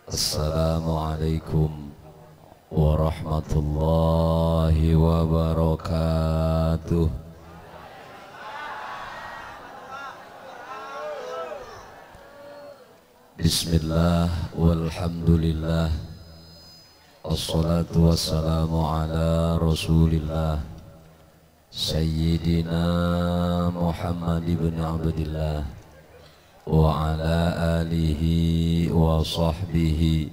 Assalamualaikum warahmatullahi wabarakatuh. Bismillah walhamdulillah, assalatu wassalamu ala rasulillah Sayyidina Muhammad ibn Abdillah wa ala alihi wa sahbihi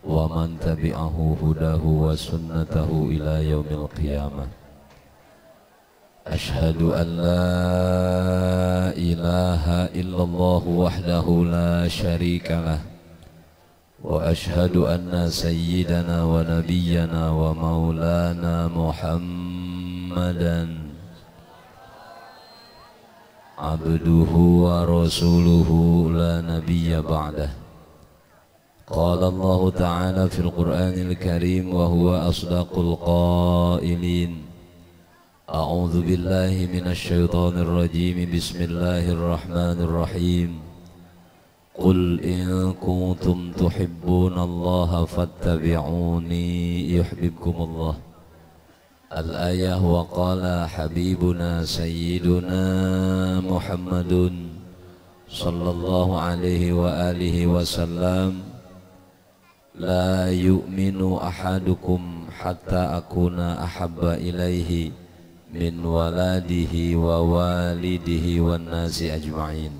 wa man tabi'ahu hudahu wa sunnatahu ila yaumil qiyamah. Ashhadu an la ilaha illallah wahdahu la syarika lah, wa ashhadu anna sayyidana wa nabiyyana wa maulana Muhammadan abduhu wa rasuluhu la nabiyya ba'dah. Qala Allah ta'ala fil Qur'anil Karim wa huwa asdaqul qailin. A'udzu billahi minasy syaithanir rajim. Bismillahirrahmanirrahim. Qul in kuntum tuhibbunallaha fattabi'uni yuhibbukumullah. Al-ayah. Wa qala habibuna sayyiduna Muhammadun sallallahu alaihi wa alihi wasallam, la yu'minu ahadukum hatta akuna ahabba ilaihi min waladihi wa walidihi wan nasi ajma'in.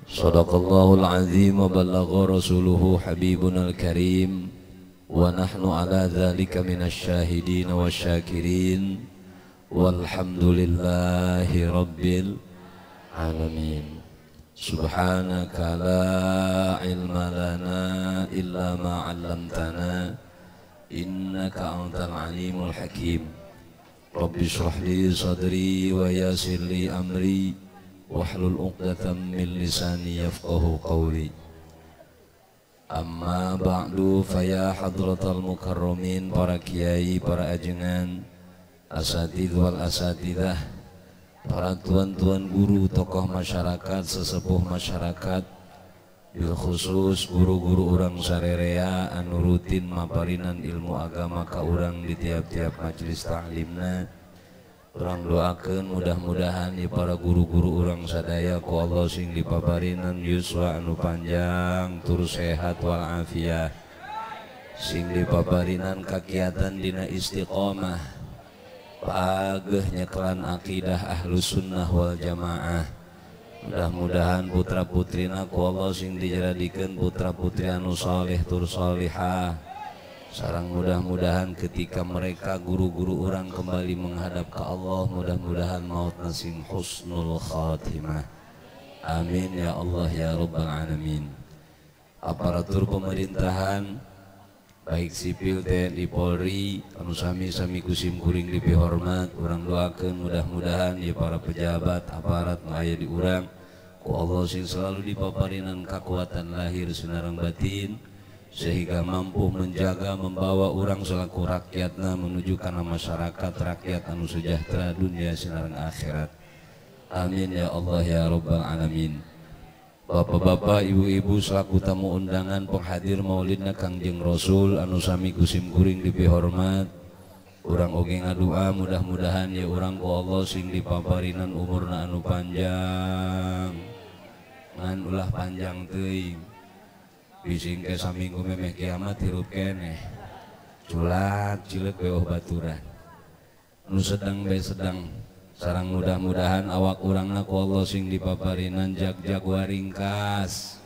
Sadaqallahul azim wa balagha rasuluhu habibunal karim. Wa nahnu ala dhalika minasyahidin wa syakirin. Walhamdulillahi rabbil alamin. Subhanaka la ilma lana illa ma 'allamtana innaka antal alimul hakim. Rabbi shrah li sadri wa yassir li amri wahlul 'uqdatam min lisani yafqahu qawli. Amma ba'du, faya hadratal mukarramin, para kiai, para ajengan, asatidz wal asatidzah, para tuan-tuan guru, tokoh masyarakat, sesepuh masyarakat, bil khusus guru-guru urang sarerea anu rutin maparinan ilmu agama ka urang di tiap-tiap majelis ta'limna. Urang doakeun mudah-mudahan di para guru-guru urang sadaya ku Allah sing dipaparinan yuswa anu panjang tur sehat wal afiah, sing dipaparinan kakiatan dina istiqomah, pageuh nyekelan akidah ahlus sunnah wal jamaah. Mudah-mudahan putra putrina ku Allah sing dijadikeun putra putri anu saleh tur salihah. Sarang mudah-mudahan ketika mereka guru-guru orang kembali menghadap ke Allah, mudah-mudahan maut nasing husnul khatimah. Amin ya Allah ya Rabbal alamin. Aparatur pemerintahan baik sipil TNI Polri anu sami-sami kusim kuring dipihormat, urang doakeun mudah-mudahan ya para pejabat aparat nu aya di urang ku Allah sing selalu dipaparinan kakuatan lahir sinareng batin, sehingga mampu menjaga membawa orang selaku rakyatna menuju kana masyarakat rakyat anu sejahtera dunia sinareng akhirat. Amin ya Allah ya Rabbal alamin. Bapak-bapak, ibu-ibu selaku tamu undangan penghadir maulidna Kangjeng Rasul anu sami kusim kuring dipihormat, urang oge ngadua mudah-mudahan ya urang ku Allah sing dipaparinan umurna anu panjang, ngan ulah panjang teuing, bising ke saminggu memeh kiamat hirup keneh, culat cileuk we baturan nu sedang bae sedang. Sarang mudah-mudahan awak urangna ku Allah sing dipaparinan jag-jag waringkas,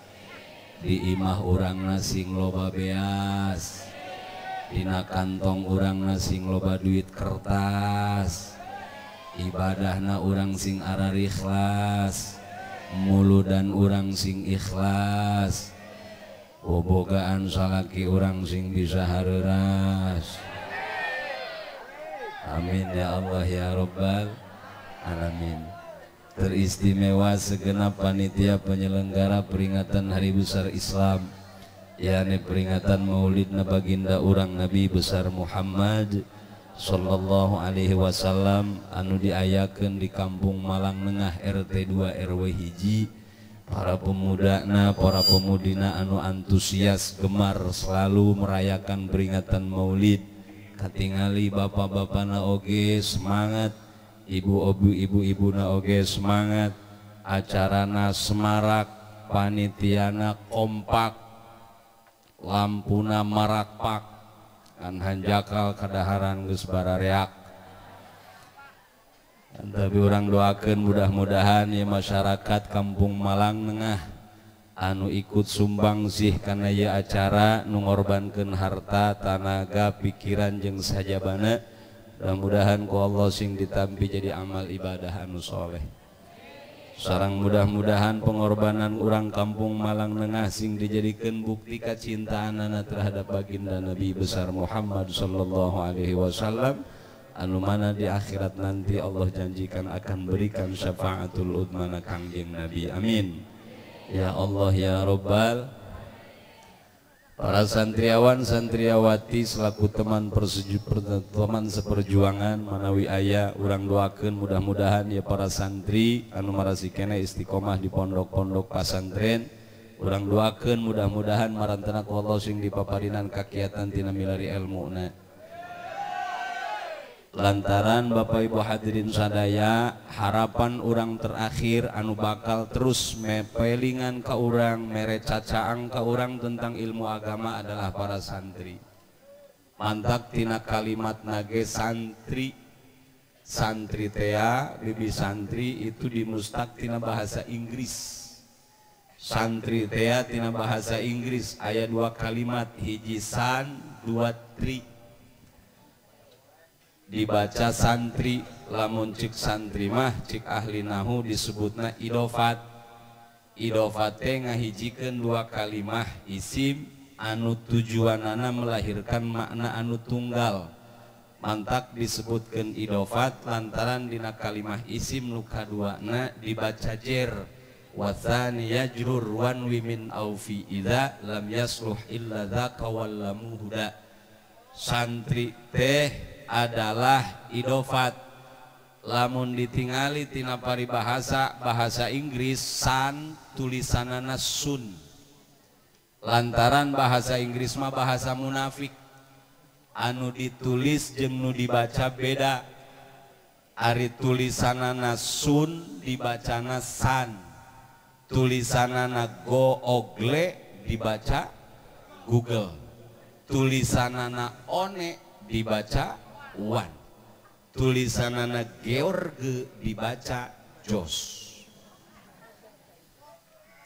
di imah urangna sing loba beas, dina kantong urangna sing loba duit kertas, ibadahna urang sing ararikhlas, muludan urang sing ikhlas, bobogaan salaki urang sing bisa hareuras. Amin ya Allah ya Rabbal alamin. Teristimewa segenap panitia penyelenggara peringatan Hari Besar Islam, yakni peringatan Maulid Baginda urang Nabi besar Muhammad sallallahu alaihi wasallam anu diayakeun di Kampung Malang Nengah RT 2 RW 1 Para pemudana, para pemudina anu antusias gemar selalu merayakan peringatan Maulid. Katingali bapak-bapana oge semangat, ibu-ibu-ibuna oge semangat, acarana semarak, panitiana kompak, lampuna marakpak, kan hanjakal kadaharan geus barareak. Tapi orang doakan mudah-mudahan ya masyarakat Kampung Malang Nengah anu ikut sumbang sih karena ya acara nu ngorbankeun harta, tanaga, pikiran jeung sajabana, mudah-mudahan ku Allah sing ditampi jadi amal ibadah anu soleh. Sareng mudah-mudahan pengorbanan urang Kampung Malang Nengah sing dijadikeun bukti kacintaanana terhadap baginda Nabi besar Muhammad sallallahu alaihi wasallam, anu mana di akhirat nanti Allah janjikan akan berikan syafaatul udmana kangjeng Nabi. Amin ya Allah ya Rabbal. Para santriawan santriawati selaku teman teman seperjuangan manawi aya urang doakeun mudah-mudahan ya para santri anu marasi keneh istiqomah di pondok-pondok pasantren, urang doakeun mudah-mudahan marantena ku Allah sing dipaparinan kakiatan tina milari elmuna. Lantaran Bapak Ibu hadirin sadaya, harapan orang terakhir anu bakal terus mepelingan ka urang, mere cacaang ka urang tentang ilmu agama adalah para santri. Mantak tina kalimat nage santri, santri tea, bibi santri itu dimustaq tina bahasa Inggris. Santri tea tina bahasa Inggris aya dua kalimat, hiji san, dua tri. Dibaca santri, lamun cik santri mah cik ahli nahu disebutna idofat. Idofat teh ngahijikeun dua kalimah isim anu tujuanana melahirkan makna anu tunggal. Mantak disebutkeun idofat lantaran dina kalimah isim nu kaduana dibaca jer. Wa tsani yajrur wan wimin aufi idza lam yasluh illa dzaka wallamu huda. Santri teh adalah idofat. Lamun ditingali tina paribahasa bahasa Inggris san tulisanana sun. Lantaran bahasa Inggris mah bahasa munafik, anu ditulis jeung nu dibaca beda. Ari tulisanana sun dibacana san, tulisanana google dibaca Google, tulisanana one dibaca Wan, tulisanana George dibaca Jos.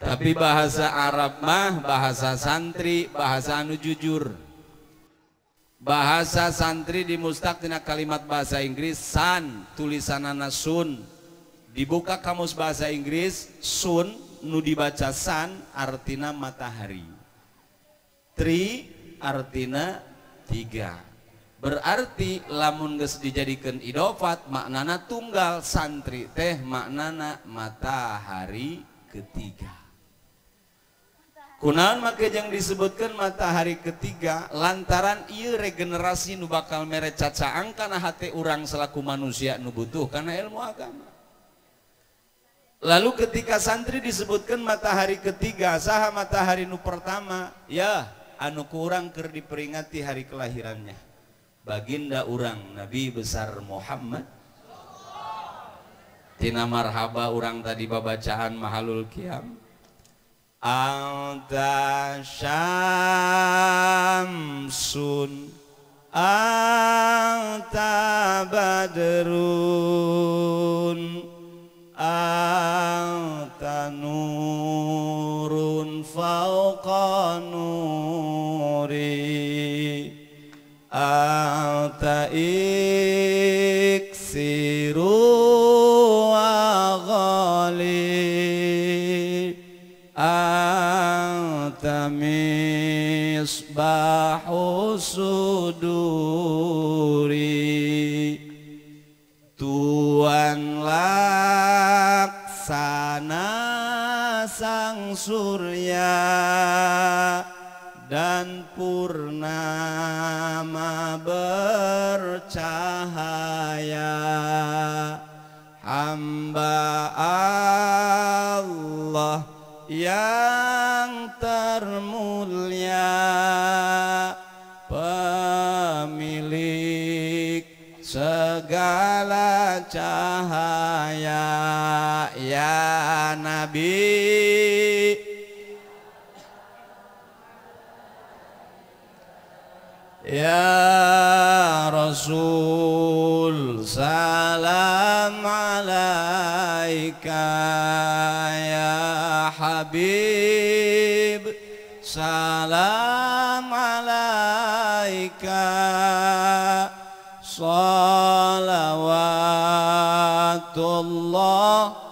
Tapi bahasa Arab mah bahasa santri, bahasa anu jujur. Bahasa santri dimustaq tina kalimat bahasa Inggris san, tulisanana sun. Dibuka kamus bahasa Inggris sun nu dibaca san artina matahari, tri artina tiga. Berarti lamun geus dijadikeun idofat maknana tunggal, santri teh maknana matahari ketiga. Kunaon make jeung disebutkeun matahari ketiga lantaran ieu regenerasi nu bakal mere cacaang kana hate urang selaku manusia nu butuh kana ilmu agama. Lalu ketika santri disebutkan matahari ketiga, saha matahari nu pertama? Ya, anu ku urang keur diperingati hari kelahirannya. Baginda urang Nabi besar Muhammad. Tina marhaba urang tadi babacaan mahalul qiyam. Anta syamsun anta badrun anta nurun fauqa nuri anta iksiru wa ghali anta misbahu suduri. Tuan laksana sang surya dan purnama bercahaya. Hamba Allah yang termulia, pemilik segala cahaya, ya Nabi, ya Rasul, salam alaika, ya Habib, salam alaika, salawatullah.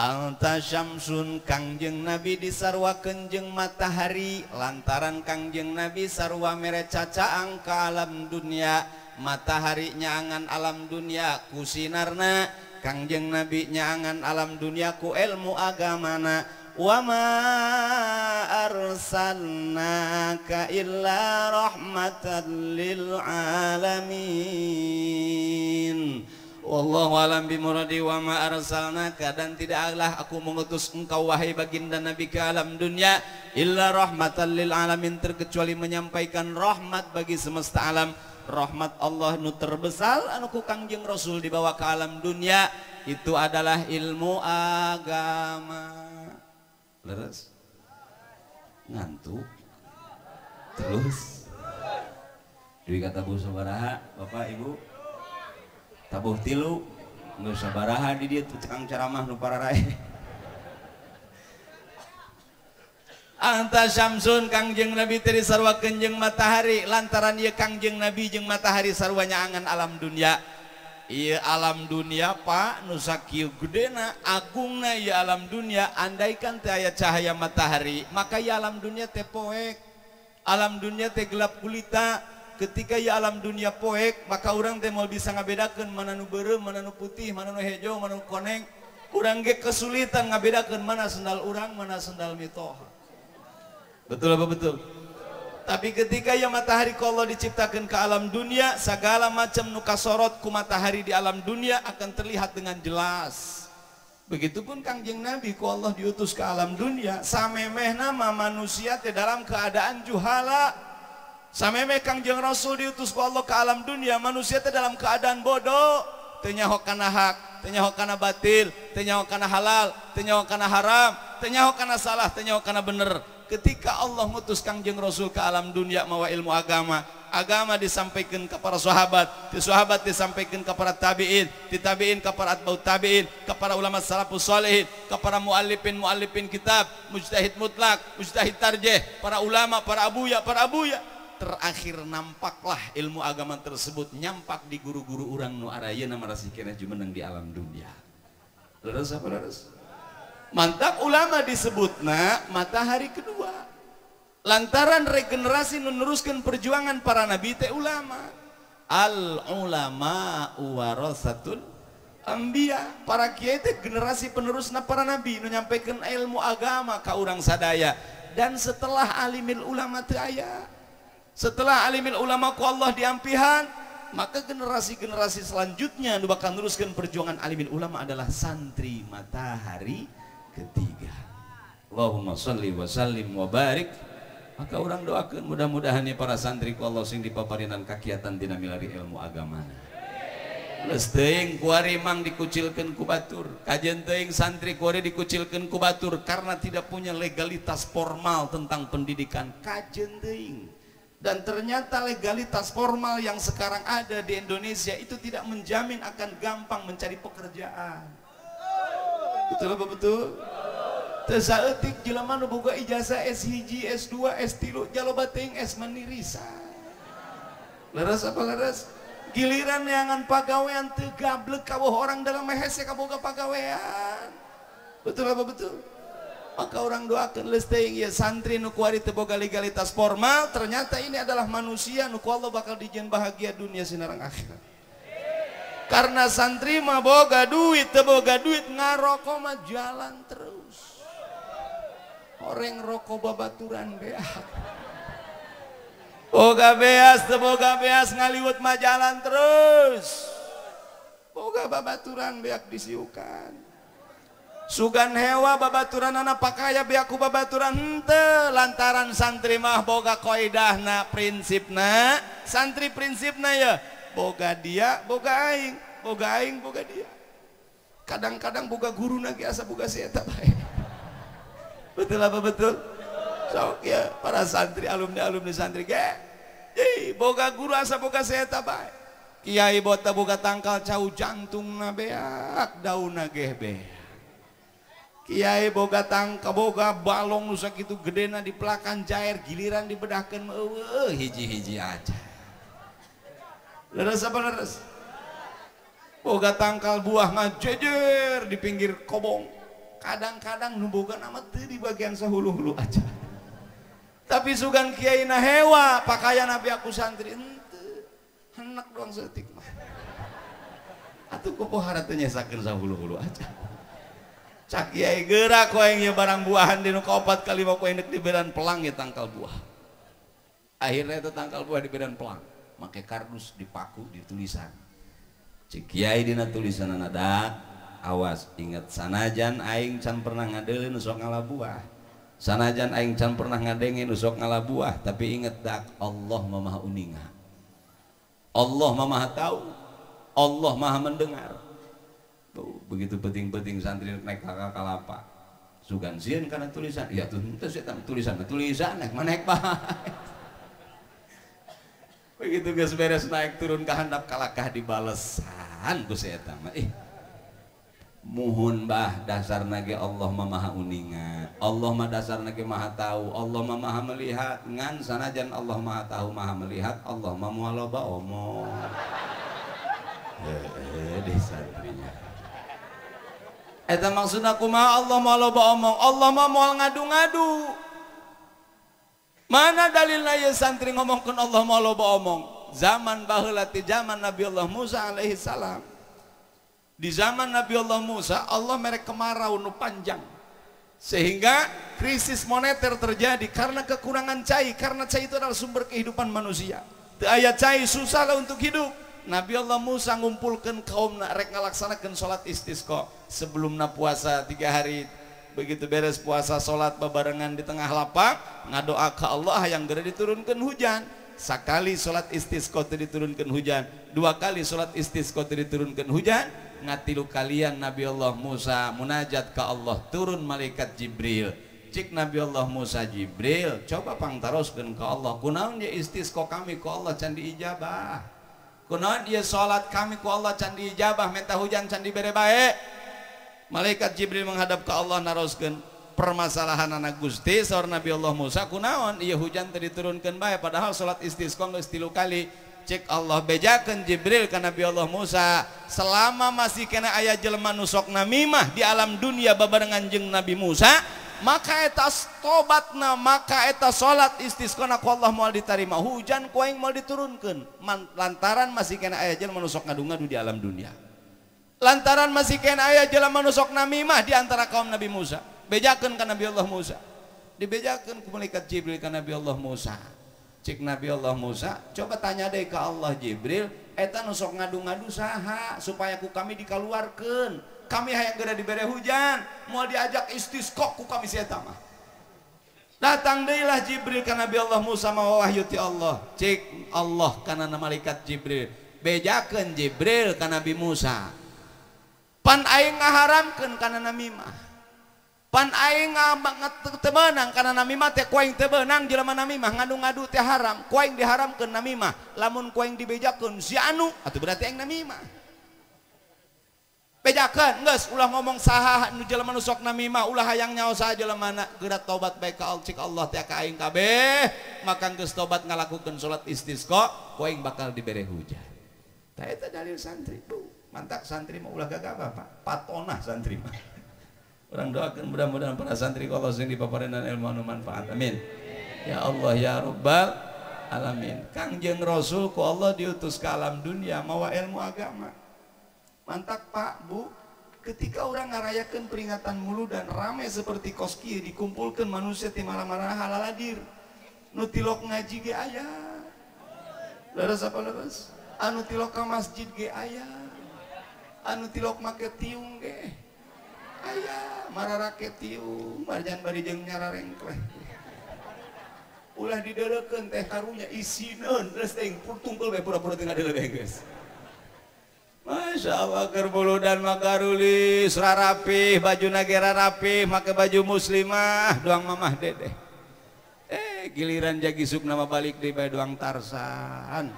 Anta syamsun, Kangjeng Nabi disarwakeun jeung matahari, lantaran Kangjeng Nabi sarwa mere cacaang ka alam dunia, matahari nyaangan alam dunia ku sinarna, Kangjeng Nabi nyaangan alam dunia ku ilmu agamana. Wa ma arsalnaka illa rahmatan lil alamin. Wallahu alam bimuradi. Wa ma arsalnaka, dan tidaklah aku mengutus engkau wahai baginda Nabi ke alam dunia, illa rahmatan lil alamin, terkecuali menyampaikan rahmat bagi semesta alam. Rahmat Allah nu terbesar anu ku Kangjeng Rasul dibawa ke alam dunia itu adalah ilmu agama. Leres? Ngantuk? Terus? Duwi katabuh sabaraha Bapak Ibu? Tabuh tilu, nggak sabaraha di dia tuh cekang ceramah nu pararae. Anta syamsun, Kangjeng Nabi teh disarwakeun jeung matahari, lantaran ieu Kangjeng Nabi jeung matahari sarua nyaangan alam dunia. Ieu alam dunia Pak nu sakieu gedena, agungna ieu alam dunia, andaikan teh aya cahaya matahari, maka ieu alam dunia teh poek. Alam dunia teh gelap gulita. Ketika ya alam dunia poek, maka orang teh mau bisa ngabedakeun mana nu beureum, mana nu putih, mana nu hejo, mana nu koneng. Urang ge kesulitan ngabedakeun mana sendal urang, mana sendal mitoha. Betul apa betul? Tapi ketika ya matahari ku Allah diciptakan ke alam dunia, segala macam nu kasorot ku matahari di alam dunia akan terlihat dengan jelas. Begitupun Kangjeng Nabi ku Allah diutus ke alam dunia, samemeh nama manusia teh dalam keadaan juhala. Sameme Kangjeng Rasul diutus ku Allah ke alam dunia, manusia teh dalam keadaan bodoh, teu nyaho kana hak, teu nyaho kana batil, teu nyaho kana halal, teu nyaho kana haram, teu nyaho kana salah, teu nyaho kana bener. Ketika Allah ngutus Kangjeng Rasul ke alam dunia mawa ilmu agama, agama disampaikan ke para sahabat, di sahabat disampaikan ke para tabi'in, di tabi'in ke para atba'ut tabi'in, ke para ulama salafus salihin, ke para muallifin muallifin kitab, mujtahid mutlak, mujtahid tarjih, para ulama, para abuya, para abuya. Terakhir nampaklah ilmu agama tersebut nyampak di guru-guru urang nu arayeuna marasih keneh jumeneng di alam dunia. Leres apa leres? Mantap ulama disebutna matahari kedua. Lantaran regenerasi meneruskan perjuangan para nabi teh ulama. Al ulama warasatul anbiya. Para kiai teh generasi penerusna para nabi nu nyampaikan ilmu agama ka urang sadaya. Dan setelah alimil ulama teu aya, setelah alimil ulama ku Allah diampihan, maka generasi-generasi selanjutnya nu bakal neruskan perjuangan alimil ulama adalah santri matahari ketiga. Allahumma salli wa sallim wa barik. Maka orang doakan mudah-mudahan ya para santri ku Allah sing dipaparinan kakiatan dina milari ilmu agamana. Leus teuing kuari mang dikucilkeun ku batur, kajen teuing santri kuari dikucilkeun ku batur karena tidak punya legalitas formal tentang pendidikan. Kajen teuing. Dan ternyata legalitas formal yang sekarang ada di Indonesia itu tidak menjamin akan gampang mencari pekerjaan. Betul apa betul? Teu saeutik jelema nu boga ijazah S1, S2, S3, jaloba teuing S manirisa. Leres apa leres? Giliran neangan pagawean teu gablek kaboh orang dalam hese kaboga pagawean. Betul apa betul? Maka orang doakan leus teuing ya santri nu kuari teu boga legalitas formal, ternyata ini adalah manusia nu ku Allah bakal dijieun bahagia dunia sinareng akhirat. Karena santri mah boga duit, teu boga duit ngarokok mah jalan terus. Oreng rokok babaturan beak. Boga beas teu boga beas ngaliwet mah jalan terus. Boga babaturan beak disiukan. Sugan hewa babaturanana pakaya beaku babaturan henteu lantaran santri mah boga kaidahna prinsipna santri prinsipna ya boga dia boga aing boga aing boga dia. Kadang-kadang boga guruna ge asa boga si eta bae. Betul apa betul? Sok ya para santri alumni-alumni santri ge boga guru asa boga si eta bae. Kiai bota boga tangkal cau jantungna beak daunna ge beak. Kiai boga tangka boga balong nu sakitu gedena dipelakan cair giliran dibedahkeun eueuh hiji-hiji aja. Leres apa leres? Boga tangkal buah ngajejer di pinggir kobong. Kadang-kadang nu boga nama teu di bagian sahulu-hulu aja. Tapi sugan kiai na hewa pakaian nabi aku santri henteu. Henek doang seutik mah. Atuh kupohara teu nyesakeun sahulu-hulu aja. Cak kiai gerak ku aing ieu barang buahan di nu kaopat kalima ku aing deuk diberan pelang ya tangkal buah. Akhirnya itu tangkal buah diberan pelang, make kardus dipaku di tulisan. Cik kiai dina tulisanana dak, awas ingat sanajan aing can pernah ngadeuleu nu sok ngala buah. Sanajan aing can pernah ngadenge nu sok ngala buah, tapi ingat dak Allah Maha uninga. Allah Maha tahu, Allah Maha mendengar. Tuh, begitu penting-penting santri naik kakak kalapa sugan sieun kana tulisan ya tuh henteu tulisan tulisan naik mah naik bae. Begitu geus beres naik turun ka handap kalakah dibalesan ku si eta mah. Muhun bah dasarna ge Allah mah maha uninga, Allah mah dasarna ge maha tahu, Allah mah maha melihat. Ngan sanajan Allah maha tahu maha melihat, Allah mah moal loba omong. Heeh deh santrinya. Eta maksudna kumaha Allah moal loba omong, Allah mah moal ngadu-ngadu. Mana dalilna ieu santri ngomongkeun Allah moal loba omong? Zaman baheula ti zaman Nabi Allah Musa alaihi salam. Di zaman Nabi Allah Musa, Allah mere kemarau nu panjang. Sehingga krisis moneter terjadi karena kekurangan cai, karena cai itu adalah sumber kehidupan manusia. Teu aya cai susah lah untuk hidup. Nabi Allah Musa ngumpulkan kaum rek ngalaksanakeun salat istisqa sebelumna puasa 3 hari. Begitu beres puasa salat babarengan di tengah lapang ngadoa ka Allah yang geura diturunkeun hujan. Sakali salat istisqa teu diturunkeun hujan, 2 kali salat istisqa teu diturunkeun hujan, ngatilu kalian Nabi Allah Musa munajat ka Allah, turun malaikat Jibril. Cik Nabi Allah Musa, Jibril coba pangtaroskeun ka Allah, kunaon ye istisqa kami ku Allah can diijabah? Kunaon ieu salat kami ku Allah can diijabah, minta hujan can dibere bae. Malaikat Jibril menghadap ke Allah naroskeun permasalahan anak Gusti saur Nabi Allah Musa, kunaon ieu hujan teu diturunkeun bae padahal salat istisqa geus 3 kali. Cek Allah bejakeun Jibril ka Nabi Allah Musa, selama masih kena aya jelema nu sok namimah di alam dunia babarengan jeung Nabi Musa, maka eta tobatna, maka eta salat istisqana ku Allah moal ditarima, hujan ku aing moal diturunkeun lantaran masih kena aya jelema nu sok ngadu-ngadu di alam dunia, lantaran masih kena aya jelema nu sok namimah di antara kaum Nabi Musa. Bejakeun ka Nabi Allah Musa, dibejakeun ku malaikat Jibril ka Nabi Allah Musa. Cik Nabi Allah Musa, coba tanya deh ke Allah Jibril, eta nu sok ngadu-ngadu saha supaya ku kami dikaluarkeun, kami hayang geura dibere hujan, mau diajak istisqa ku kami si eta mah. Datang deui lah Jibril ka Nabi Allah Musa mawa wahyu ti Allah. Cik Allah kana malaikat Jibril, bejakeun Jibril ka Nabi Musa, pan aing ngaharamkeun kana namimah, pan aing teu meunang kana namimah teh, ku aing teu meunang jelema namimah ngadu-ngadu teh haram, ku aing diharamkeun namimah, lamun ku aing dibejakeun si anu atuh berarti aing namimah. Bejakeun geus ulah ngomong saha nu jelema nu sok namimah, ulah hayang nyaho saha jelemana, geura tobat bae ka cik Allah teh ka aing kabeh, maka geus tobat ngalakukeun salat istisqa ku aing bakal dibere hujan. Tah eta dalil santri. Bu, mantak santri mah ulah gagabah Pak, patonah santri mah. Orang doakan mudah-mudahan para santri Allah sing dipaparenan ilmu anu manfaat. Amin. Ya Allah ya Rabbal alamin. Kangjeng Rasul ku Allah diutus ke alam dunia mawa ilmu agama. Mantak Pak, Bu, ketika orang ngarayakeun peringatan Muludan rame seperti kos kieu dikumpulkeun manusia ti mana-mana halaladir. Nu tilok ngaji ge aya. Leres apa leres? Anu tilok ka masjid ge aya. Anu tilok make tiung ge. Aya mararake tiung marjan bari jeung nyararengkleh. Ulah dideleukeun teh karunya isineun geus teh tungkul bae pura-pura teu ngadeuleu geus. Masya Allah keur buludan makarulis rarapih bajuna ge rarapih make baju muslimah doang mamah dedeh. Giliran jagi sukna mah balik deui bae doang Tarsan.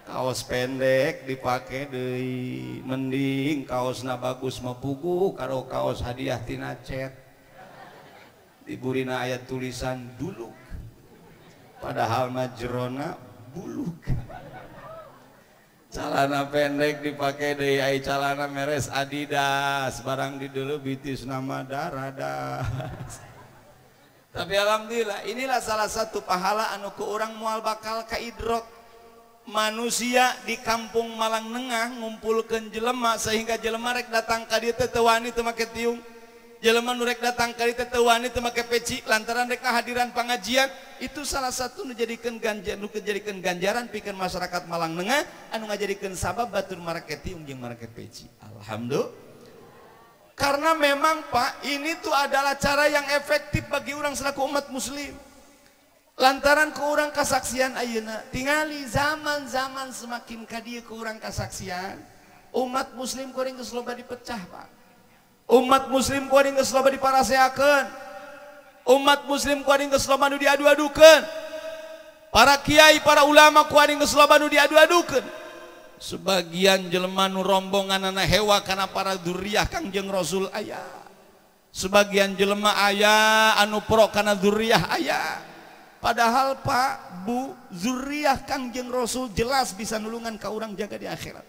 Kaos pendek dipake deui, mending kaosna bagus mah puguh karo kaos hadiah tina cet. Diburina aya tulisan duluk. Padahal mah jerona buluk. Calana pendek dipake deui ai calana meres Adidas, barang di dulu bitis nama daradas. Tapi alhamdulillah inilah salah satu pahala anu ku urang moal bakal kaidrok. Manusia di kampung Malang Nengah ngumpulkeun jelema sehingga jelema rek datang ka dieu teh teu wani teu make tiung. Jelema nu rek datang ka dieu teh teu wani teu make peci lantaran rek kehadiran pengajian. Itu salah satu nu jadikeun ganjaran, nu jadikeun ganjaran pikeun masyarakat Malang Nengah anu ngajadikeun sabab batur marake tiung jeung marake peci. Alhamdulillah. Karena memang Pak, ini tuh adalah cara yang efektif bagi orang selaku umat muslim. Lantaran ke orang kasaksian ayeuna, tingali zaman-zaman semakin ka dieu ke orang kasaksian, umat muslim kuring geus loba dipecah, Pak. Umat muslim kuring geus loba diparaseakeun. Umat muslim kuring geus loba nu diadu-adukeun. Para kiai, para ulama kuring geus loba nu diadu-adukeun. Sebagian jelema nu rombonganana hewa kana para dzurriyyah Kangjeng Rasul aya. Sebagian jelema aya anu pro kana dzurriyyah aya. Padahal Pak, Bu, zuriyah Kangjeng Rasul jelas bisa nulungan ka urang jaga di akhirat.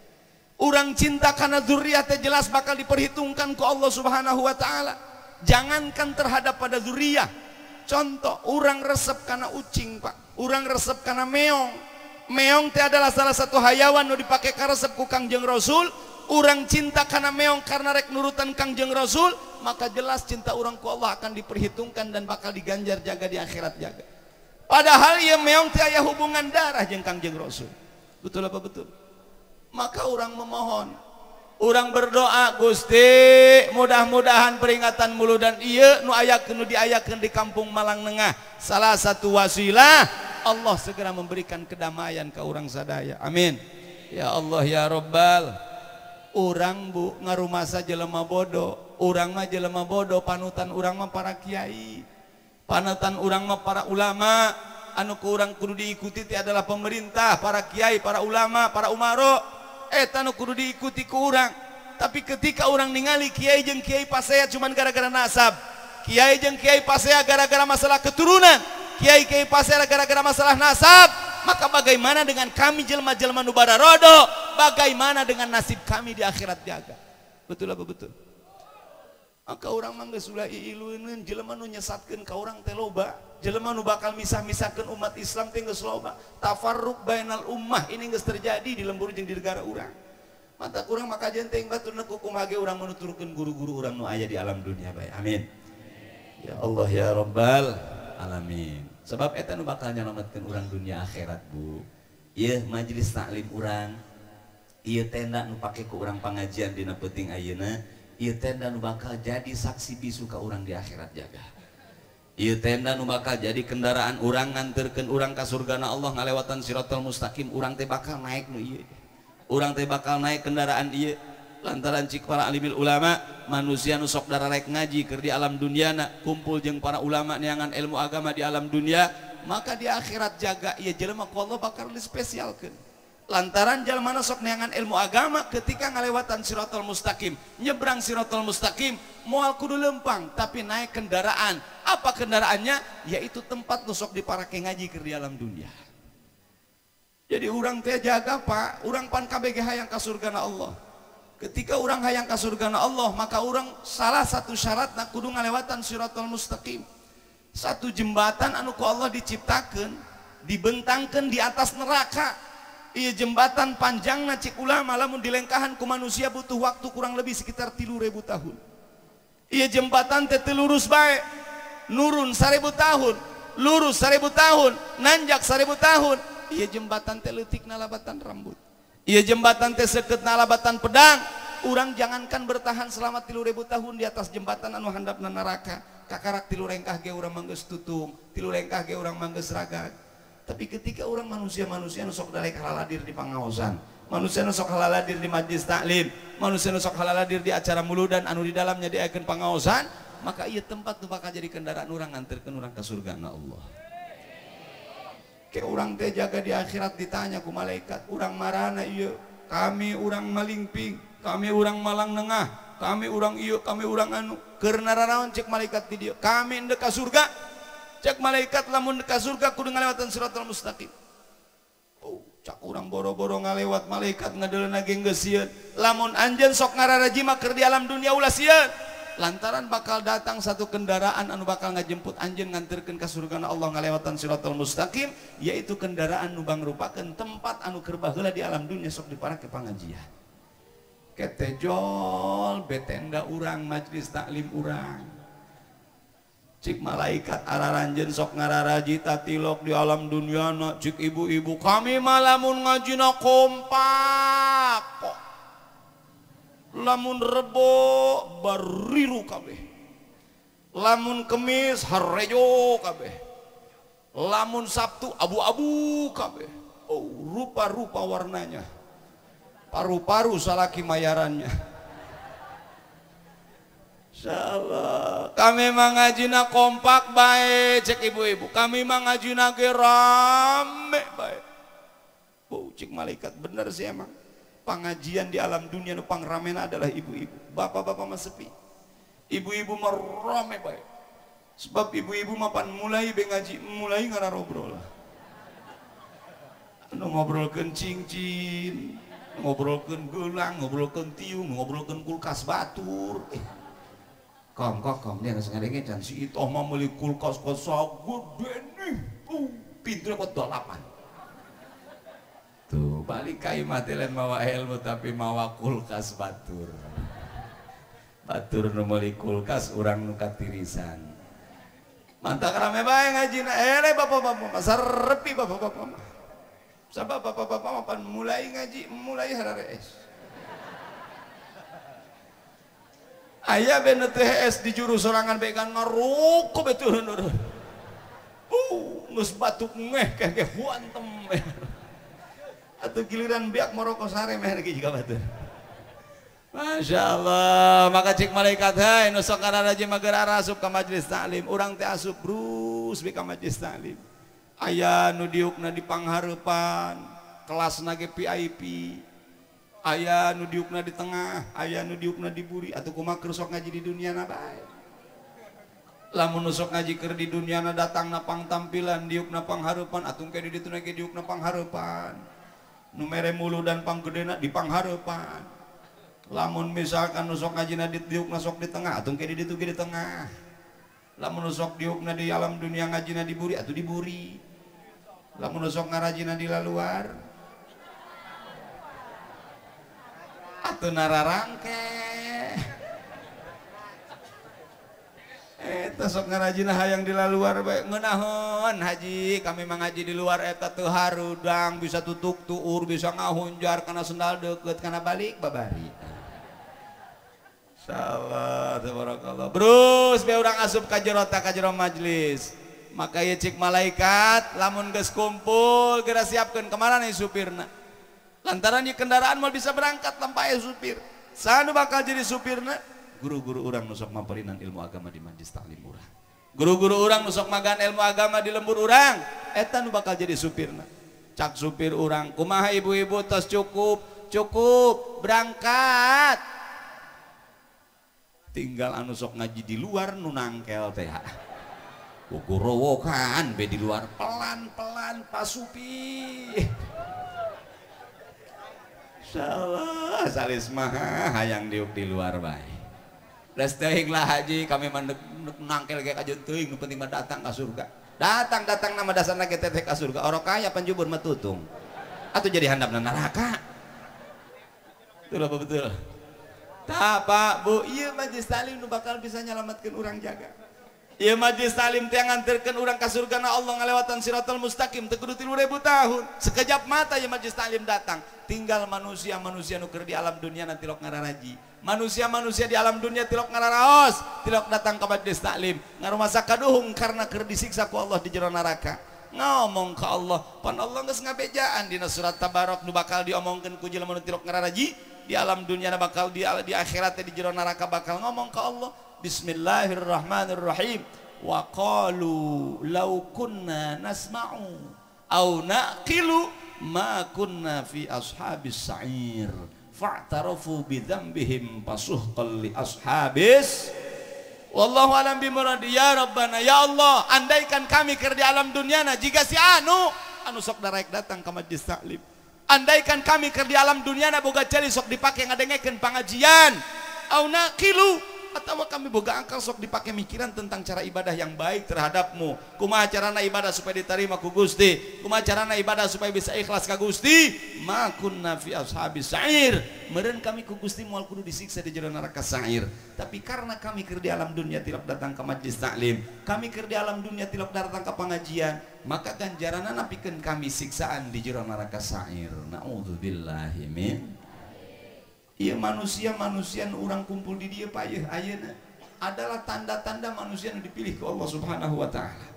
Urang cinta kana zuriyah teh jelas bakal diperhitungkan ku Allah Subhanahu wa taala. Jangankan terhadap pada zuriyah. Contoh, urang resep kana ucing, Pak. Urang resep kana meong. Meong teh adalah salah satu hayawan nu dipake karesep ku Kangjeng Rasul. Urang cinta kana meong karena rek nurutan Kangjeng Rasul, maka jelas cinta urang ku Allah akan diperhitungkan dan bakal diganjar jaga di akhirat jaga. Padahal ieu meong teh aya hubungan darah jeung Kangjeng Rasul. Betul apa betul? Maka orang memohon, orang berdoa, Gusti, mudah-mudahan peringatan muludan ieu nu ayakeun nu diayakeun di kampung Malang Nengah salah satu wasilah Allah segera memberikan kedamaian ke urang sadaya. Amin. Ya Allah ya Rabbal. Urang Bu ngarumasa jelema bodoh, urang mah jelema bodoh, panutan urang mah para kiai. Panutan urang mah para ulama, anu ku urang kudu diikuti teh adalah pemerintah, para kiai, para ulama, para umaro. Eta nu kudu diikuti ku urang. Tapi ketika urang ningali kiai jeung kiai pasea cuman gara-gara nasab, kiai jeung kiai pasea gara-gara masalah keturunan, kiai kiai pasea gara-gara masalah nasab, maka bagaimana dengan kami jelma-jelma nu bararodo? Bagaimana dengan nasib kami di akhirat jaga? Betul apa betul? Maka urang mah geus ulah iilueun jelema nu nyesatkeun ka urang teh loba, jelema nu bakal misah-misahkeun umat Islam teh geus loba. Tafarruq bainal ummah ini geus terjadi di lembur jeung di negara urang. Mata urang maka jenteng baturna kumaha ge urang menuturkeun guru-guru urang nu aya di alam dunia bae. Amin. Ya Allah ya Rabbal alamin. Sebab eta nu bakal nyalametkeun urang dunia akhirat, Bu. Ieu majelis taklim urang, ieu tenda nu pake ku urang pangajian dina peuting ayeuna. Ieu tenda nu bakal jadi saksi bisu ka urang di akhirat jaga. Ieu tenda nu bakal jadi kendaraan urang nganterkeun urang ka surgana Allah ngalewatan siratal mustaqim. Urang teh bakal naik nu ieu. Urang teh bakal naik kendaraan ieu. Lantaran cik para alimil ulama, manusia nu sok dararek ngaji keur di alam dunyana, kumpul jeung para ulama neangan ilmu agama di alam dunia, maka di akhirat jaga ieu jelema ku Allah bakal dispesialkeun. Lantaran jalmana sok neangan ilmu agama ketika ngalewatan siratal mustaqim, nyebrang siratal mustaqim, moal kudu lempang tapi naik kendaraan. Apa kendaraannya? Yaitu tempat nu sok diparake ngaji keur di alam dunia. Jadi urang teh jaga Pak, urang pan KBG hayang ka surgana Allah. Ketika urang hayang ka surgana Allah, maka urang salah satu syaratna kudu ngalewatan siratal mustaqim. Satu jembatan anu ku Allah diciptakeun, dibentangkeun di atas neraka. Iya jembatan panjangna cik ulama lamun dilengkahan ku manusia butuh waktu kurang lebih sekitar 3.000 tahun. Iya jembatan teh lurus bae, nurun 1.000 tahun, lurus 1.000 tahun, nanjak 1.000 tahun. Iya jembatan teh leutik nalabatan rambut. Iya jembatan teh seukeut nalabatan pedang. Urang jangankan bertahan selama 3000 tahun di atas jembatan anu handapna neraka, kakarak 3 rengkah ge urang mah geus tutung, 3 rengkah ge urang mah geus ragag. Tapi ketika orang manusia-manusia nu sok dalek haladir di pangaosan, manusia nu sok haladir di majlis taklim, manusia nu sok haladir di acara muludan anu di dalamnya diakeun pangaosan, maka ieu tempat nu bakal jadi kendaraan urang nganterkeun urang ka surgana Allah. Ke urang teh jaga di akhirat ditanya ku malaikat, urang marana ieu? Kami urang malingping, kami urang malang nengah, kami urang ieu, kami urang anu. Keur naranaon cek malaikat di dieu? Kami endek ka surga. Cek malaikat lamun ka surga kudu ngalewatan siratal mustaqim. Oh, cak urang boro-boro ngalewat malaikat ngadeuleuh ge geus sieun. Lamun anjeun sok ngararaji mah keur di alam dunia ulah sieun. Lantaran bakal datang satu kendaraan anu bakal ngajemput anjeun nganterkeun ka surgana Allah ngalewatan siratal mustaqim, yaitu kendaraan nu bangrupakeun tempat anu keur baheula di alam dunia sok diparake pangajian. Ketejol betenda urang majlis taklim urang. Cik malaikat araranjeun sok ngararaji tatilok di alam dunia na. Cik ibu-ibu kami mah lamun ngajina kompak kok, lamun rebo bariru kabeh, lamun kemis harejo kabeh, lamun Sabtu abu-abu kabeh. Oh, rupa-rupa warnanya, paru-paru salaki mayarannya. Insyaallah kami mangajina kompak bae cek ibu-ibu, kami mangajina ge rame bae. Oh, cek malaikat bener sih emang pengajian di alam dunia nu pangramena adalah ibu-ibu. Bapak-bapak mah sepi, ibu-ibu mah rame bae. Sebab ibu-ibu mah pan mulai be ngaji mulai ngararobrol, anu ngobrolkeun cincin, ngobrolkeun gelang, ngobrolkeun tiung, ngobrolkeun kulkas batur. Kom kok kom dia geus ngadenge can si itoh mah meuli kulkas kos gede nih. Pintuna kot 8. Tuh balik ka imah teh lain mawa ilmu tapi mawa kulkas batur. Batur nu meuli kulkas urang nu katirisan. Mantak rame bae ngajina eleh bapak-bapak mah sarepi bapak-bapak mah. Sabab bapak-bapak mah pan mulai ngaji mulai hararees. Aya ben teh es di juru sorangan bae kan ngarukup be turun-turun. Geus batuk ngeh keh huantem. Atuh giliran biak maroko sare meh ge jiga batur. Masya Allah, maka cik malaikat hai nu sok ngararaji mah geura asup ka majelis taklim, urang teh asup brus be ka majelis taklim. Aya nu diukna di panghareupan, kelasna ge VIP. Aya nu diukna di tengah, aya nu diukna di buri, atuh kumaha keur sok ngaji di dunia na bae. Lamun nu sok ngaji keur di dunia na datangna pangtampilan, diukna panghareupan, atuh ke di ditu ge diukna panghareupan. Nu mere muludan panggedena di panghareupan. Lamun misalkan nu sok ngajina di diukna sok di tengah, atuh ke di ditu ge di tengah. Lamun nu sok diukna di alam dunia ngajina di buri, atuh di buri. Lamun nu sok ngarajina di laluar, atuh nararangke. Eta sok ngarajina hayang di luar bae ngeunaheun haji, kami mah ngaji di luar eta teu harudang, bisa tutuk tuur, bisa ngahunjar kana sendal deukeut kana balik babari. Insyaallah tabarakallah. Brus be urang asup ka jero ta ka jero majelis. Maka ieu cik malaikat lamun geus kumpul geura siapkeun kemana nih supirna. Lantaran di kendaraan mau bisa berangkat tanpa aya supir. Saha nu bakal jadi supirna? Guru-guru urang nu sok mamperinan ilmu agama di majlis taklim urang. Guru-guru urang nu sok magan ilmu agama di lembur urang, eta nu bakal jadi supirna. Cak supir urang, kumaha ibu-ibu tos cukup, cukup, berangkat. Tinggal anu sok ngaji di luar nu nangkel teh. Gugorowokan be di luar pelan-pelan Pak supir. Insyaallah salis mah hayang diuk di luar bae. Res teuing lah haji kami mah nangkel ge kajeun teuing nu penting mah datang ka surga. Datang-datang nama dasarna ge teteh ka surga. Orok kaya panjubur mah tutung. Atuh jadi handapna neraka. Betul apa betul? Tah Pak Bu, ieu majelis taklim nu bakal bisa nyalamatkeun urang jaga. Ieu majlis taklim teh nganterkeun urang ka surgana Allah ngalewatan siratal mustaqim teu kudu 3000 tahun. Sekejap mata ieu majlis taklim datang. Tinggal manusia-manusia nu keur di alam dunia na tilok ngararaji. Manusia-manusia di alam dunia tilok ngararaos, tilok datang ka majlis taklim, ngarumasa kaduhung karena keur disiksa ku Allah di jero neraka. Ngomong ke Allah, pan Allah geus ngabejaan dina surat Tabarok nu bakal diomongkeun ku jelema nu tilok ngararaji di alam dunia na bakal di akhirat di jero neraka bakal ngomong ke Allah. Bismillahirrahmanirrahim. Wa qalu law kunna nasma'u aw naqilu ma kunna fi ashabis sa'ir fa'tarafu bi dzambihim fasuhqan li ashabis. Wallahu alam bi muradi. Ya Rabbana, ya Allah, andaikan kami keur di alam dunyana jika si anu sok daraek datang ka majlis taklim. Andaikan kami keur di alam dunyana boga celi sok dipake ngadengekeun pangajian au naqilu, atau kami boga akal sok dipakai mikiran tentang cara ibadah yang baik terhadapmu. Kumaha carana ibadah supaya diterima ku Gusti, kumaha carana ibadah supaya bisa ikhlas ka Gusti. Ma kunna fi ashabis sa'ir, meureun kami ku Gusti moal kudu disiksa di jero neraka sa'ir. Tapi karena kami keur di alam dunia tilok datang ke majlis taklim, kami keur di alam dunia tilok datang ke pengajian, maka ganjaranna napikeun kami siksaan di jero neraka sa'ir. Naudzubillahi min. Iya, manusia-manusia nu urang kumpul di dieu payeuh ayeuna adalah tanda-tanda manusia nu dipilih ku Allah Subhanahu wa taala.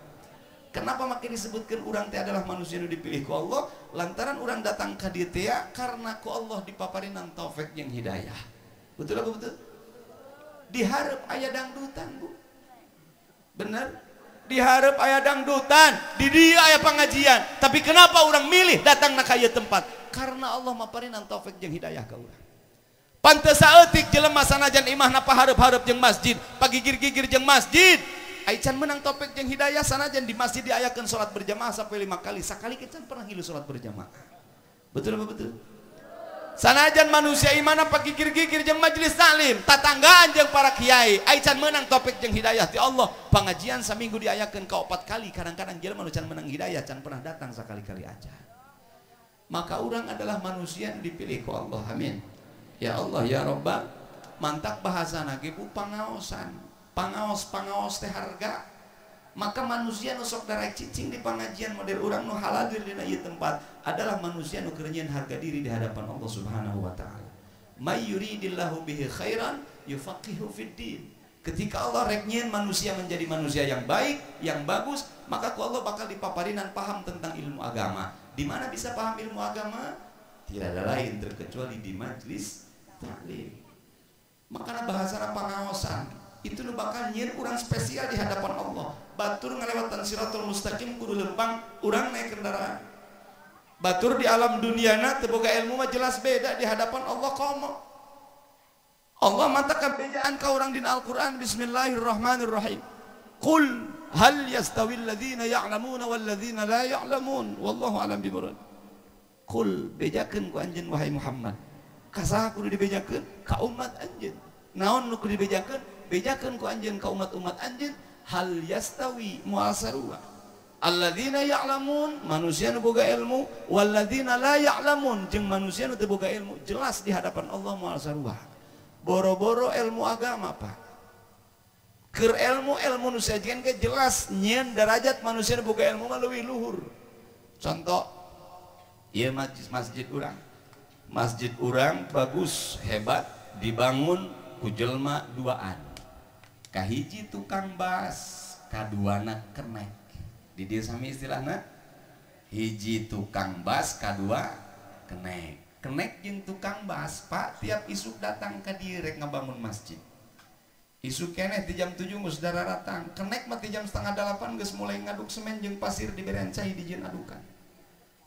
Kenapa makin disebutkan urang teh adalah manusia nu dipilih ku Allah? Lantaran urang datang ka dieu teh karena ku Allah dipaparinan taufik jeung hidayah. Betul apa betul? Dihareup aya dangdutan, Bu. Bener? Dihareup aya dangdutan, di dieu aya pengajian. Tapi kenapa urang milih datang na ka ieu tempat? Karena Allah maparinan taufik jeung hidayah ka urang. Pantes saeutik jelema sanajan imahna pahareup-hareup jeung masjid, pagigir-gigir jeung masjid. Ai can menang taufik jeung hidayah sanajan di masjid diayakeun salat berjamaah sampai 5 kali, sakali ge can pernah ngilu salat berjamaah. Betul apa betul? Sanajan manusia imahna pagigir-gigir jeung majelis taklim, tatanggaan jeung para kiai, ai can menang taufik jeung hidayah ti Allah. Pangajian saminggu diayakeun ka 4 kali, kadang-kadang jelema nu can menang hidayah can pernah datang sakali-kali aja. Maka urang adalah manusia yang dipilih ku Allah. Amin. Ya Allah ya Rabbah. Mantak bahasana ge bu pangaosan. Pangaos-pangaos teh harga. Maka manusia nu sok darek cicing di pengajian model urang nu haladir dina ieu tempat adalah manusia nu keur nyieun harga diri di hadapan Allah Subhanahu wa taala. May yuridillahu bihi khairan yufaqihu fid din. Ketika Allah rek nyieun manusia menjadi manusia yang baik, yang bagus, maka ku Allah bakal dipaparinan paham tentang ilmu agama. Di mana bisa paham ilmu agama? Tidak ada lain terkecuali di majlis taklim. Makanya bahasa pangaosan itu nu bakal nyieun urang spesial di hadapan Allah. Batur ngalewatan siratul mustaqim kudu lempang, urang naik kendaraan. Batur di alam duniana teu boga ilmu mah jelas beda di hadapan Allah komo. Allah mata kabejaan ka urang dina Al-Qur'an. Bismillahirrahmanirrahim. Qul hal yastawil ladzina ya'lamuna wal ladzina la ya'lamun wallahu a'lam bimurad. Qul bejakeun ku anjeun wahai Muhammad. Ka saha kudu dibejakeun? Ka umat anjeun. Naon nu kudu dibejakeun? Bejakeun ku anjeun ka umat-umat anjeun, hal yastawi moal sarua. Alladzina ya'lamun, manusia nu boga ilmu, walladzina la ya'lamun, jeung manusia nu teu boga ilmu, jelas di hadapan Allah moal sarua. Boro-boro ilmu agama, Pak. Keur ilmu nu sajian ge jelas nyieun derajat manusia nu boga ilmu mah leuwih luhur. Contoh, ieu masjid urang. Masjid urang bagus, hebat, dibangun ku jelma duaan. Kahiji tukang bas, kaduana kenek. Di dieu sami istilahna hiji tukang bas, kadua kenek. Kenek jeung tukang bas, Pak, tiap isuk datang ka dieu rek ngabangun masjid. Isuk keneh di jam 7 geus dararatang. Kenek mah ti jam 7:30 geus mulai ngaduk semen jeung pasir diberen cai dijieun adukan.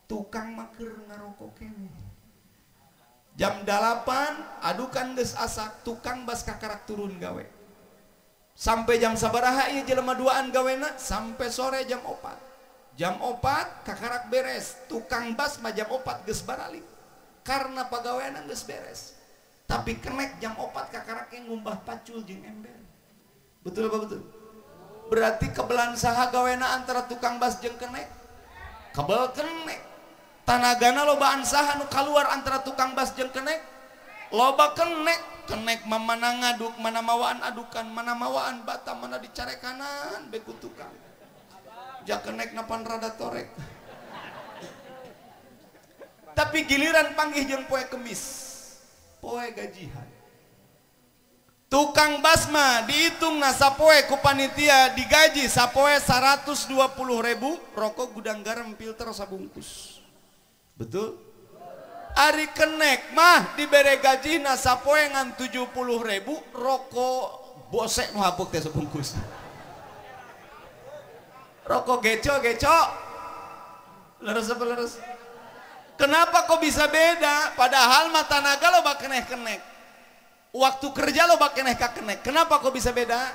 Tukang mah keur ngarokok keneh. Jam 8 adukan geus asak, tukang bas kakarak turun gawe. Sampai jam sabaraha ieu jelema duaan gawena? Sampai sore jam 4. Jam 4 kakarak beres, tukang bas mah jam 4 geus baralik. Karena pagaweana geus beres. Tapi kenek jam 4 kakarak ngumbah pacul jeung ember. Betul apa betul? Berarti kebelan saha gawena antara tukang bas jeung kenek? Kebel kenek. Tanagana lobaan saha nu kaluar antara tukang bas jeung kenek? Loba kenek. Kenek mah mana ngaduk, mana mawaan adukan, mana mawaan bata, mana dicarekanan be ku tukang. Ja kenek napan rada torek. Tapi giliran panggih jeung poe Kemis, poe gajihan. Tukang basma dihitung na sapoe ku panitia digaji sapoe 120.000, rokok Gudang Garam filter sabungkus. Betul? Ari kenek mah dibere gaji na sapoe ngan 70.000, rokok bosek nu hapuk teh sabungkus. Rokok geco-geco. Leres apa leres? Kenapa kok bisa beda? Padahal mata naga loba keneh-kenek. Waktu kerja loba keneh ka kenek. Kenapa kok bisa beda?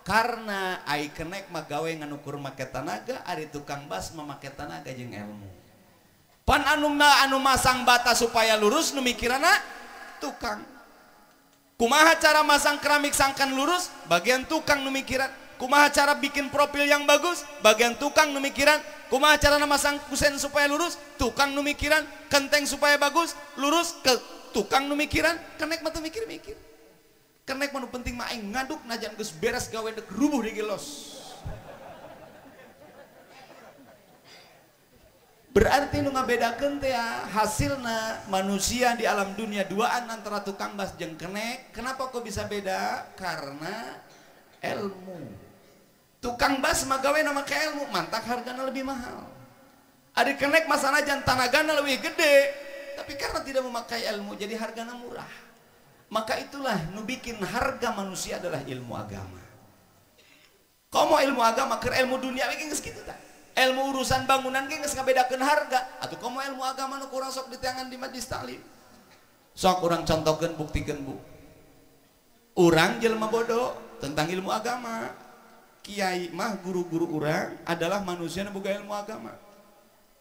Karena ai kenek mah gawe nganukur make tanaga, ari tukang bas mah make tanaga jeung ilmu. Pan anu masang bata supaya lurus nu mikirana tukang. Kumaha cara masang keramik sangkan lurus? Bagian tukang nu mikiran. Kumaha cara bikin profil yang bagus? Bagian tukang nu mikiran. Kumaha cara masang kusen supaya lurus? Tukang nu mikiran. Kenteng supaya bagus, lurus ke tukang nu mikiran. Kenek mah teu mikir-mikir. Kenek mah nu penting mah aing ngaduk najan geus beres gawe deuk rubuh di gelos. Berarti nu ngabedakeun teh hasilna manusia di alam dunia duaan antara tukang bas jeung kenek. Kenapa kok bisa beda? Karena ilmu. Tukang bas mah gawe na make ilmu, mantak hargana lebih mahal. Ari kenek mah sanajan tanagana lebih gede, tapi karena tidak memakai ilmu jadi hargana murah. Maka itulah nu bikin harga manusia adalah ilmu agama. Komo ilmu agama keur ilmu dunia we geus kitu tah. Ilmu urusan bangunan ge geus ngabedakeun harga. Atuh komo ilmu agama nu kurang sok diteangan di majlis taklim. Sok urang contohkeun buktikeun Bu. Urang jelema bodoh tentang ilmu agama. Kiai mah guru-guru urang adalah manusia nu boga ilmu agama.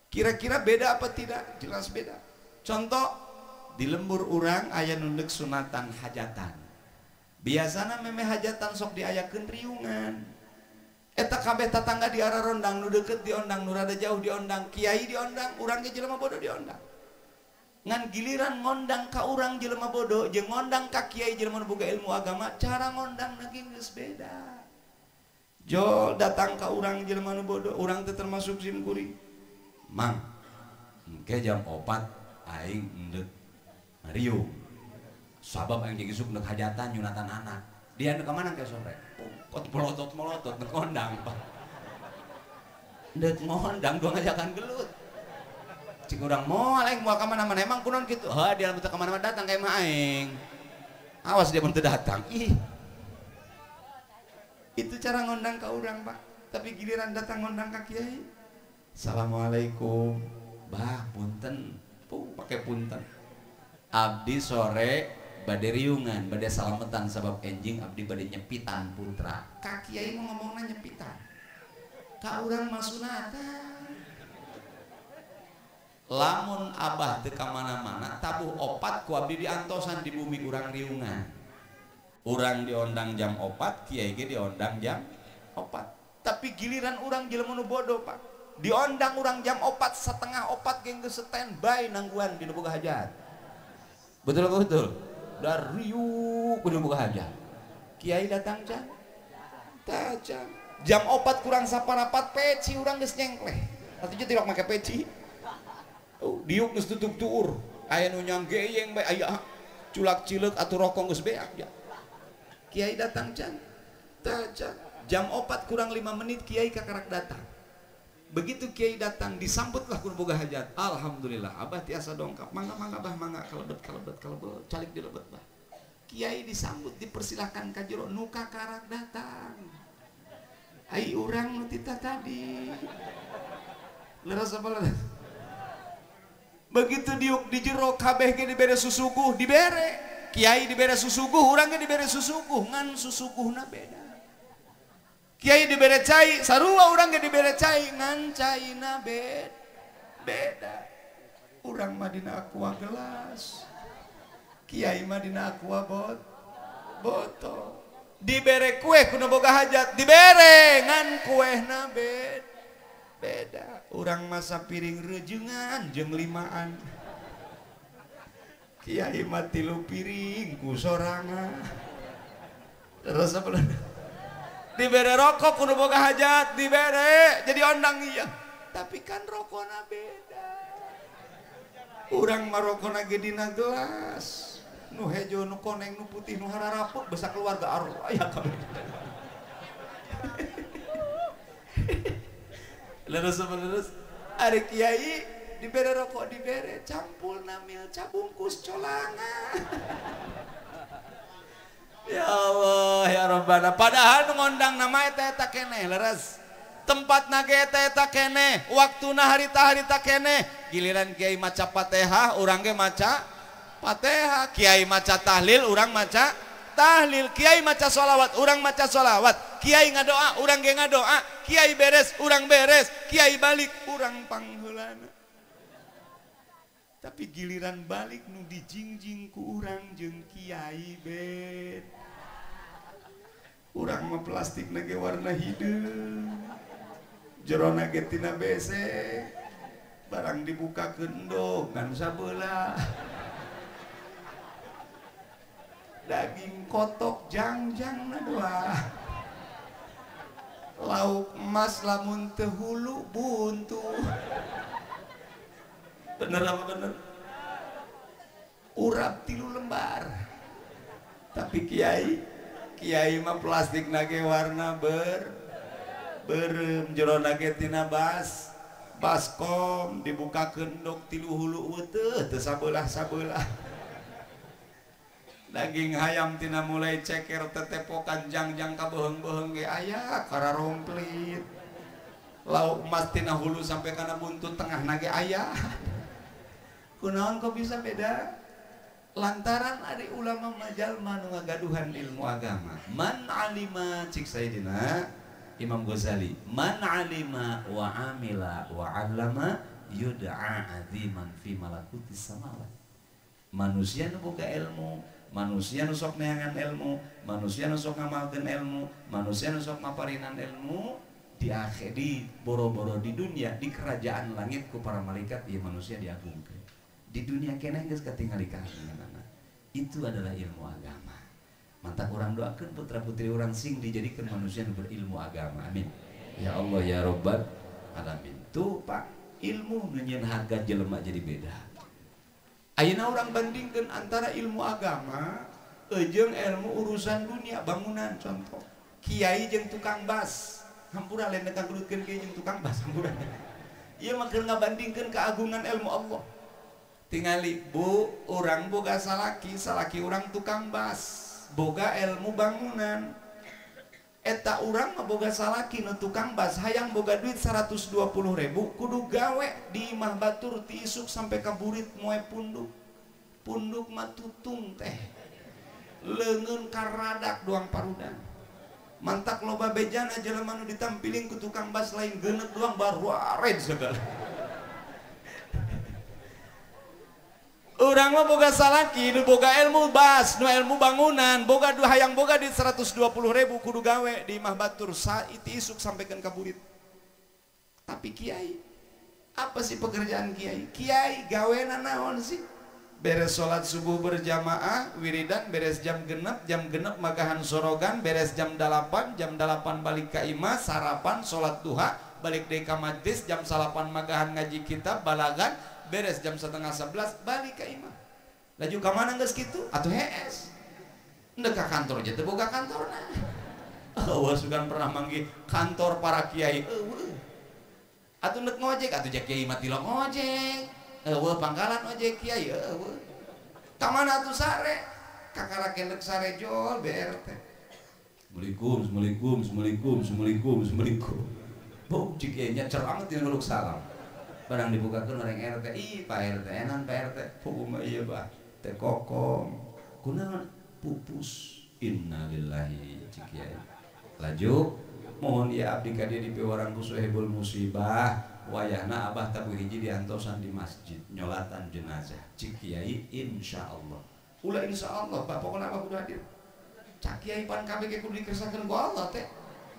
Kira-kira beda apa tidak? Jelas beda. Contoh di lembur urang aya nu deuk sunatan hajatan. Biasana memeh hajatan sok diayakeun riungan. Eta kabeh tatangga di arah rondang, nu deukeut diondang, nu rada jauh diondang, kiai diondang, urang ge jelema bodoh diondang. Ngan giliran ngondang ka urang jelema bodoh jeung ngondang ka kiai jelema nu boga ilmu agama, cara ngondangna ge geus beda. Jo datang ka urang jelema nu bodoh, urang teh termasuk sim kuring. Mang, engke jam 4 aing endek riung. Sabab aing jeung isuk ndek hajatan nyunatan anak. Dia ndek ka mana ke sore? Kot melotot-melotot ndek ngondang, Pak. Ndek ngondang dua ngajakan gelut. Cik urang moal aing moal ka mana-mana emang kunaon kitu? Heuh, dia mun teu ka mana-mana datang ka imah aing. Awas dia mun teu datang. Ih. Itu cara ngondang ka urang, Pak. Tapi giliran datang ngondang ka kiai. Assalamualaikum. Bah, punten. Puh, pakai punten. Abdi sore bade riungan, bade salametan sabab enjing abdi bade nyepitan putra. Ka kiai mau ngomongna nyepitan. Ka urang mah sunatan. Lamun abah teu ka mana-mana, tabuh opat ku abdi diantosan di bumi urang riungan. Urang diondang jam 4, kiai ge diondang jam 4. Tapi giliran urang jelema nu bodoh, Pak. Diondang urang jam 4, setengah 4 ge geus standby nangguan di nu boga hajat. Betul apa betul? Dar riuk kudu boga hajat. Kiai datang can? Tacan. Jam 4 kurang saparapat peci urang geus nyengkleh. Atuh tilok make peci. Oh, diuk geus tutup tuur. Aya nu nyanggeyeng bae aya culak cileuk atuh rokok geus beak ya. Kiai datang can? Tacan. Jam 4 kurang 5 menit kiai kakarak datang. Begitu kiai datang disambutlah ku boga hajat. Alhamdulillah abah tiasa dongkap. Mangga mangga bah mangga kalebet kalebet kalebet calik dilebet bah. Kiai disambut dipersilahkan ka jero nu kakarak datang. Ai urang nu tita tadi. Leres apa leres? Begitu diuk di jero kabeh ge dibere susuguh dibere. Kiai dibere susuguh urang ge dibere susuguh ngan susuguhna beda. Kiai dibere cai, sarua urang ge dibere cai, ngan caina beda. Urang mah dina aqua gelas, kiai mah dina aqua botol. Dibere kue ku nu boga hajat, dibere ngan kuehna beda. Urang mah sapiring reujeungan jeung limaan. Kiai mah 3 piring ku sorangan. Terus apa? Dibere rokok kudu boga hajat, dibere jadi ondang iya. Tapi kan rokona beda. Urang mah rokona ge dina gelas. Nu hejo, nu koneng, nu putih, nu hararapuk besa keluarga arwah aya kabeh. Leres apa leres? Ari kiai dibere rokok dibere campur namil cabungkus colangan. Ya Allah ya Rabbana, padahal nu ngondang nama eta eta keneh leres. Tempatna ge eta eta keneh, waktuna harita-harita keneh. Giliran kiai maca Fatihah, urang ge maca Fatihah, kiai maca tahlil, urang maca tahlil, kiai maca sholawat, urang maca sholawat, kiai ngadoa, urang ge ngadoa, kiai beres, urang beres, kiai balik, urang pangheulana. Tapi giliran balik nu dijingjing ku urang jeung kiai bed. Urang mah plastikna ge warna hideung. Jerona ge tina bese. Barang dibuka endog ngan sabelah. Daging kotok jangjang na dua. Lauk emas lamun teu hulu buntu. Bener apa bener? Urap 3 lembar. Tapi kiai, kiai mah plastik nage warna berem, jero nage tina bas, baskom dibuka kendok 3 hulu weteh teu sabelah-sabelah. Daging hayam tina mulai ceker tetepokan jangjang kabeheung-beheung ge aya kararomplit. Lauk emas tina hulu sampai kana buntut tengah nage aya. Kunaon kok bisa beda? Lantaran ari ulama majalma nu ngagaduhan ilmu agama. Man alima cik Sayyidina Imam Ghazali, man alima wa amila wa allama yud'a aziman fi malakutis samawat. Manusia nu boga ilmu, manusia nu sok neangan ilmu, manusia nu sok ngamalkeun ilmu, manusia nu sok maparinan ilmu, di akhir di boro-boro di dunia, di kerajaan langit ku para malaikat ieu manusia diagungkeun. Di dunia keneh geus katingali kahadeanana. Itu adalah ilmu agama. Mantak urang doakeun putra-putri urang sing dijadikeun manusia nu berilmu agama. Amin. Ya Allah ya Rabbal alamin. Tuh Pak, ilmu nu nyieun harga jelema jadi beda. Ayeuna urang bandingkeun antara ilmu agama jeung ilmu urusan dunia bangunan contoh. Kiai jeung tukang bas. Hampura lain kagelutkeun kiai jeung tukang bas hampura. Ieu mah keur ngabandingkeun keagungan ilmu Allah. Tingali bu, urang boga salaki, salaki urang tukang bas, boga ilmu bangunan. Eta urang mah boga salaki nu tukang bas, hayang boga duit 120.000, kudu gawe di imah batur ti isuk sampai ka burit moe punduk. Punduk mah tutung teh. Leungeun karadak doang parudan. Mantak loba bejana jelema nu ditampiling ku tukang bas lain geuneuk doang baru ared segala. Urang mah boga salaki, nu boga ilmu bas, nu ilmu bangunan, boga du hayang boga di 120.000 kudu gawe di imah batur saiti isuk sampaikan ka burit. Tapi kiai, apa sih pekerjaan kiai? Kiai gawena naon sih? Beres sholat subuh berjamaah, wiridan, beres jam genep magahan sorogan, beres jam 8, jam 8 balik ka imah, sarapan, sholat duha, balik deui ka majlis, jam 9 magahan ngaji kitab, balagan, beres jam 10:30 balik ka imah. Laju ka mana geus kitu? Atuh hees. Ndek ka kantor aja teu boga kantorna. Eueuh sugan pernah manggih kantor para kiai. Eueuh. Atuh ndek ngojek atuh ja kiai mah tilok ngojek. Eueuh pangkalan ojek kiai eueuh. Ka mana atuh sare? Kakara kendek sare jol BRT. Assalamualaikum, assalamualaikum, assalamualaikum, assalamualaikum, assalamualaikum. Bau cik kiai nya ceranget dina nuluk salam. Barang dibukakeun orang RT, ih Pak RT, enan Pak RT, pupu mah iya Pak, teh kokom, kunaon pupus, innalillahi cik kiai. Laju, mohon ya abdi ka dieu dipiwarang ku sohibul musibah, wayahna abah tabuh hiji diantosan di masjid, nyolatan jenazah, cik kiai insyaallah. Ulah insyaallah Pak, pokona abah kudu hadir. Cak kiai pan kabeh ge kudu dikersakeun ku Allah teh.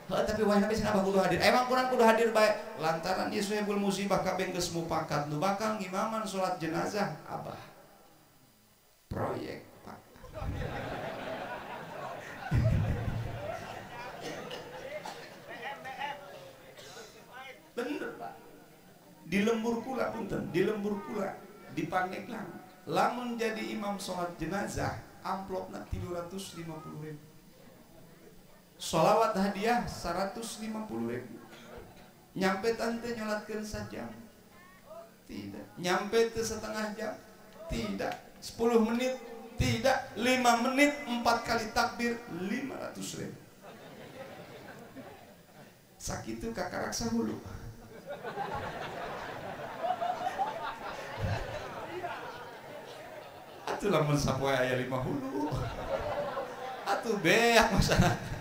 Tapi wahai nabi abah kudu hadir. Emang kurang kudu hadir baik. Lantaran ieu sohibul musibah kabeh geus mupakat nu bakal ngimaman salat jenazah abah. Proyek, Pak. Bener, Pak. Di lembur kula punten, di lembur kula di Pandeglang, lamun jadi imam sholat jenazah amplopna 350.000. Sholawat hadiah 150.000. Nyampe tante nyolatkeun sajam? Tidak. Nyampe teu setengah jam? Tidak. 10 menit? Tidak. 5 menit 4 kali takbir 500.000. Sakitu kakarak sahulu. Atuh lamun sapoe aya 5 hulu. Atuh beak masyarakat.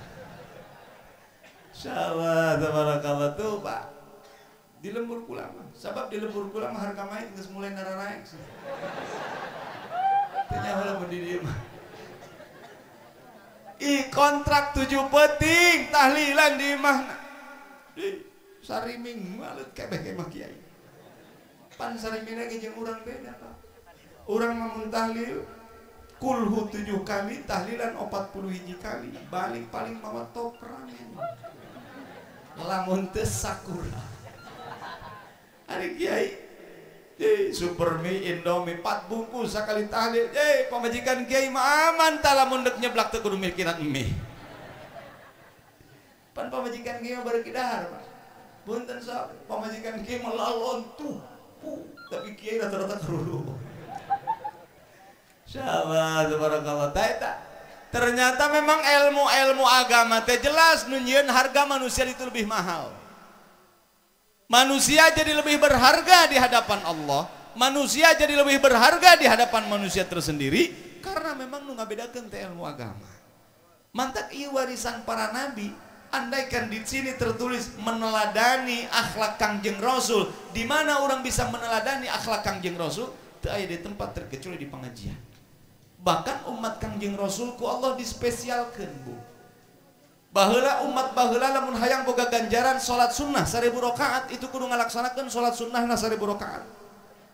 Insyaallah tabarakallah tuh Pak. Di lembur kula mah. Sabab di lembur kula mah harga main geus mulai nararaek. Teu nyaho lamun di dieu mah. Ih kontrak 7 peuting tahlilan di imahna. Ih sariming malet kebeh ke mah kiai. Pan sarimina ge jeung urang beda Pak. Urang mah mun tahlil kulhu 7 kali, tahlilan 41 kali, balik paling mawa topran. Lamun teu sakura. Ari kiai, super mie, indomie 4 bungkus sakali tahlil. Pamajikan kiai mah aman tah lamun deuk nyeblak teu kudu mikiran mie. Pan pamajikan kiai mah bareuki dahar, Pak. Punten sok, pamajikan kiai mah lalon tuh, tapi kiai rata-rata kerulu. Insyaallah tabarakallah. Taita. Ternyata memang ilmu-ilmu agama teh jelas nunjieun harga manusia itu lebih mahal. Manusia jadi lebih berharga di hadapan Allah, manusia jadi lebih berharga di hadapan manusia tersendiri karena memang nu ngabedakeun teh ilmu agama. Mantak ieu warisan para nabi, andaikan di sini tertulis meneladani akhlak Kangjeng Rasul, di mana orang bisa meneladani akhlak Kangjeng Rasul? Teu aya di tempat terkecuali di pengajian. Bahkan umat Kangjeng Rasul ku Allah dispesialkeun, Bu. Baheula umat baheula lamun hayang boga ganjaran salat sunnah 1000 rakaat itu kudu ngalaksanakeun salat sunnahna 1000 rakaat.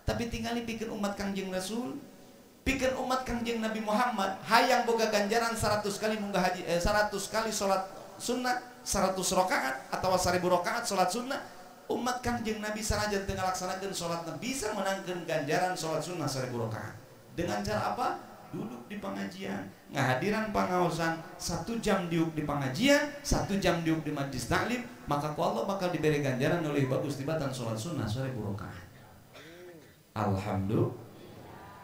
Tapi tingali pikeun umat Kangjeng Rasul, pikeun umat Kangjeng Nabi Muhammad hayang boga ganjaran 100 kali munggah haji 100 kali salat sunnah 100 rakaat atau 1000 rakaat salat sunnah, umat Kangjeng Nabi sanajan teu ngalaksanakeun salatna bisa menangkeun ganjaran salat sunnah 1000 rakaat. Dengan cara apa? Duduk di pengajian, ngahadiran pangaosan, 1 jam diuk di pengajian, 1 jam diuk di majlis taklim, maka ku Allah bakal diberi ganjaran lebih bagus tibatan sholat sunnah 1000 rakaat. Alhamdulillah.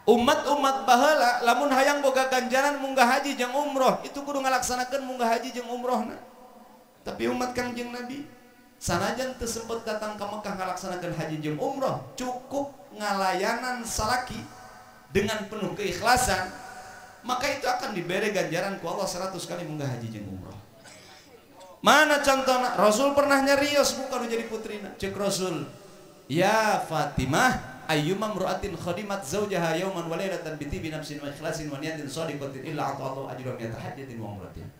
Umat-umat baheula lamun hayang boga ganjaran munggah haji jeung umroh, itu kudu ngalaksanakeun munggah haji jeung umrohna. Tapi umat Kangjeng Nabi sanajan teu sempet datang ke Mekah ngalaksanakeun haji jeung umroh, cukup ngalayanan salaki dengan penuh keikhlasan, maka itu akan diberi ganjaran ku Allah 100 kali munggah haji jeung umroh. Mana contohna? Rasul pernah nyarios bukan jadi putrina. Cek Rasul, ya Fatimah, ayyuma imra'atin khadimat zawjaha yawman wa lailatan bi tibi nafsin wa ikhlasin wa niyatin shadiqatin illa ata'allahu ajra mi'ata hajjatin wa umratin.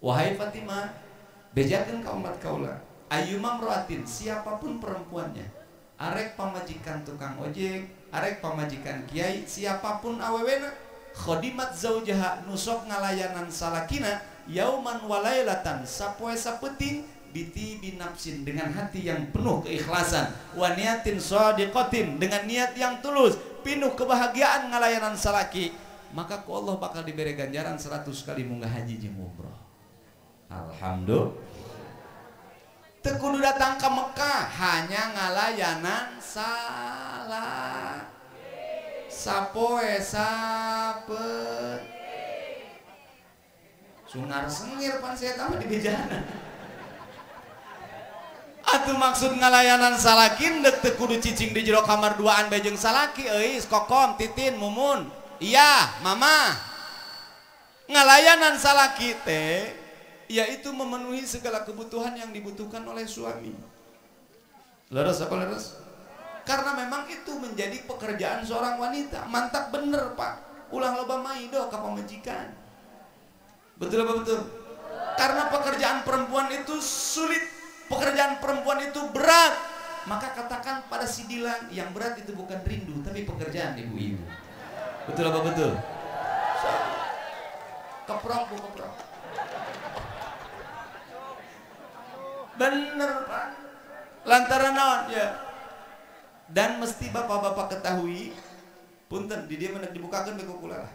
Wahai Fatimah, bejakeun ka umat kaula, ayyuma imra'atin, siapapun perempuannya, arek pamajikan tukang ojek, arek pamajikan kiai, siapapun awewena, khodimat zaujaha nusok ngalayanan salakina yauman walailatan sapoe sapeting biti binafsin dengan hati yang penuh keikhlasan, wa niatin shadiqatin dengan niat yang tulus, penuh kebahagiaan ngalayanan salaki, maka ku Allah bakal diberi ganjaran 100 kali munggah haji jeung umroh. Alhamdulillah. Teu kudu datang ke Mekah, hanya ngalayanan salah sapoe sapet sungar sengir pan saya tahu di bejana. Atuh maksud ngalayanan salakin dek teu kudu cicing di jero kamar duaan bae jeung salaki euy, kokom titin mumun iya mama. Ngalayanan salaki teh yaitu memenuhi segala kebutuhan yang dibutuhkan oleh suami. Leres apa leres? Karena memang itu menjadi pekerjaan seorang wanita. Mantap bener Pak. Ulah loba maido ka pamajikan. Betul apa betul? Karena pekerjaan perempuan itu sulit, pekerjaan perempuan itu berat. Maka katakan pada si Dilan, yang berat itu bukan rindu, tapi pekerjaan ibu-ibu. Betul apa betul? Keprok bu keprok. Bener Pak. Lantaran naon ya. Dan mesti bapak-bapak ketahui, punten di dia menek dibukakeun be kula lah.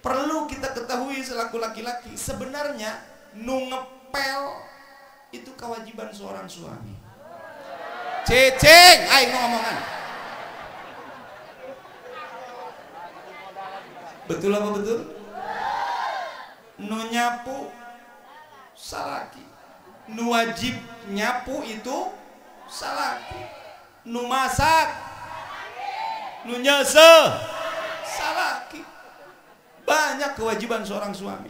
Perlu kita ketahui selaku laki-laki, sebenarnya nu ngepel itu kewajiban seorang suami. Ceceng, aing ngomongan. Betul apa betul? Nu nyapu salaki. Nu wajib nyapu itu salaki. Nu masak, nu nyese salaki. Banyak kewajiban seorang suami.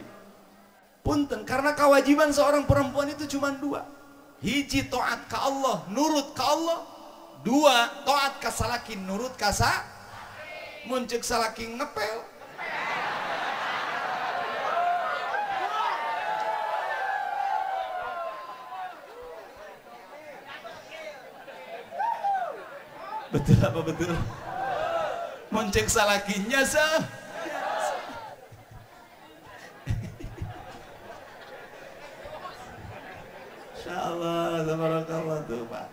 Punten, karena kewajiban seorang perempuan itu cuma dua. Hiji taat ke Allah, nurut ke Allah. Dua, taat ke salaki, nurut ka sa. Mun ceuk salaki ngepel. Betul apa betul? Mun ceuk salakinya sah. Insyaallah, tabarakallah tuh Pak.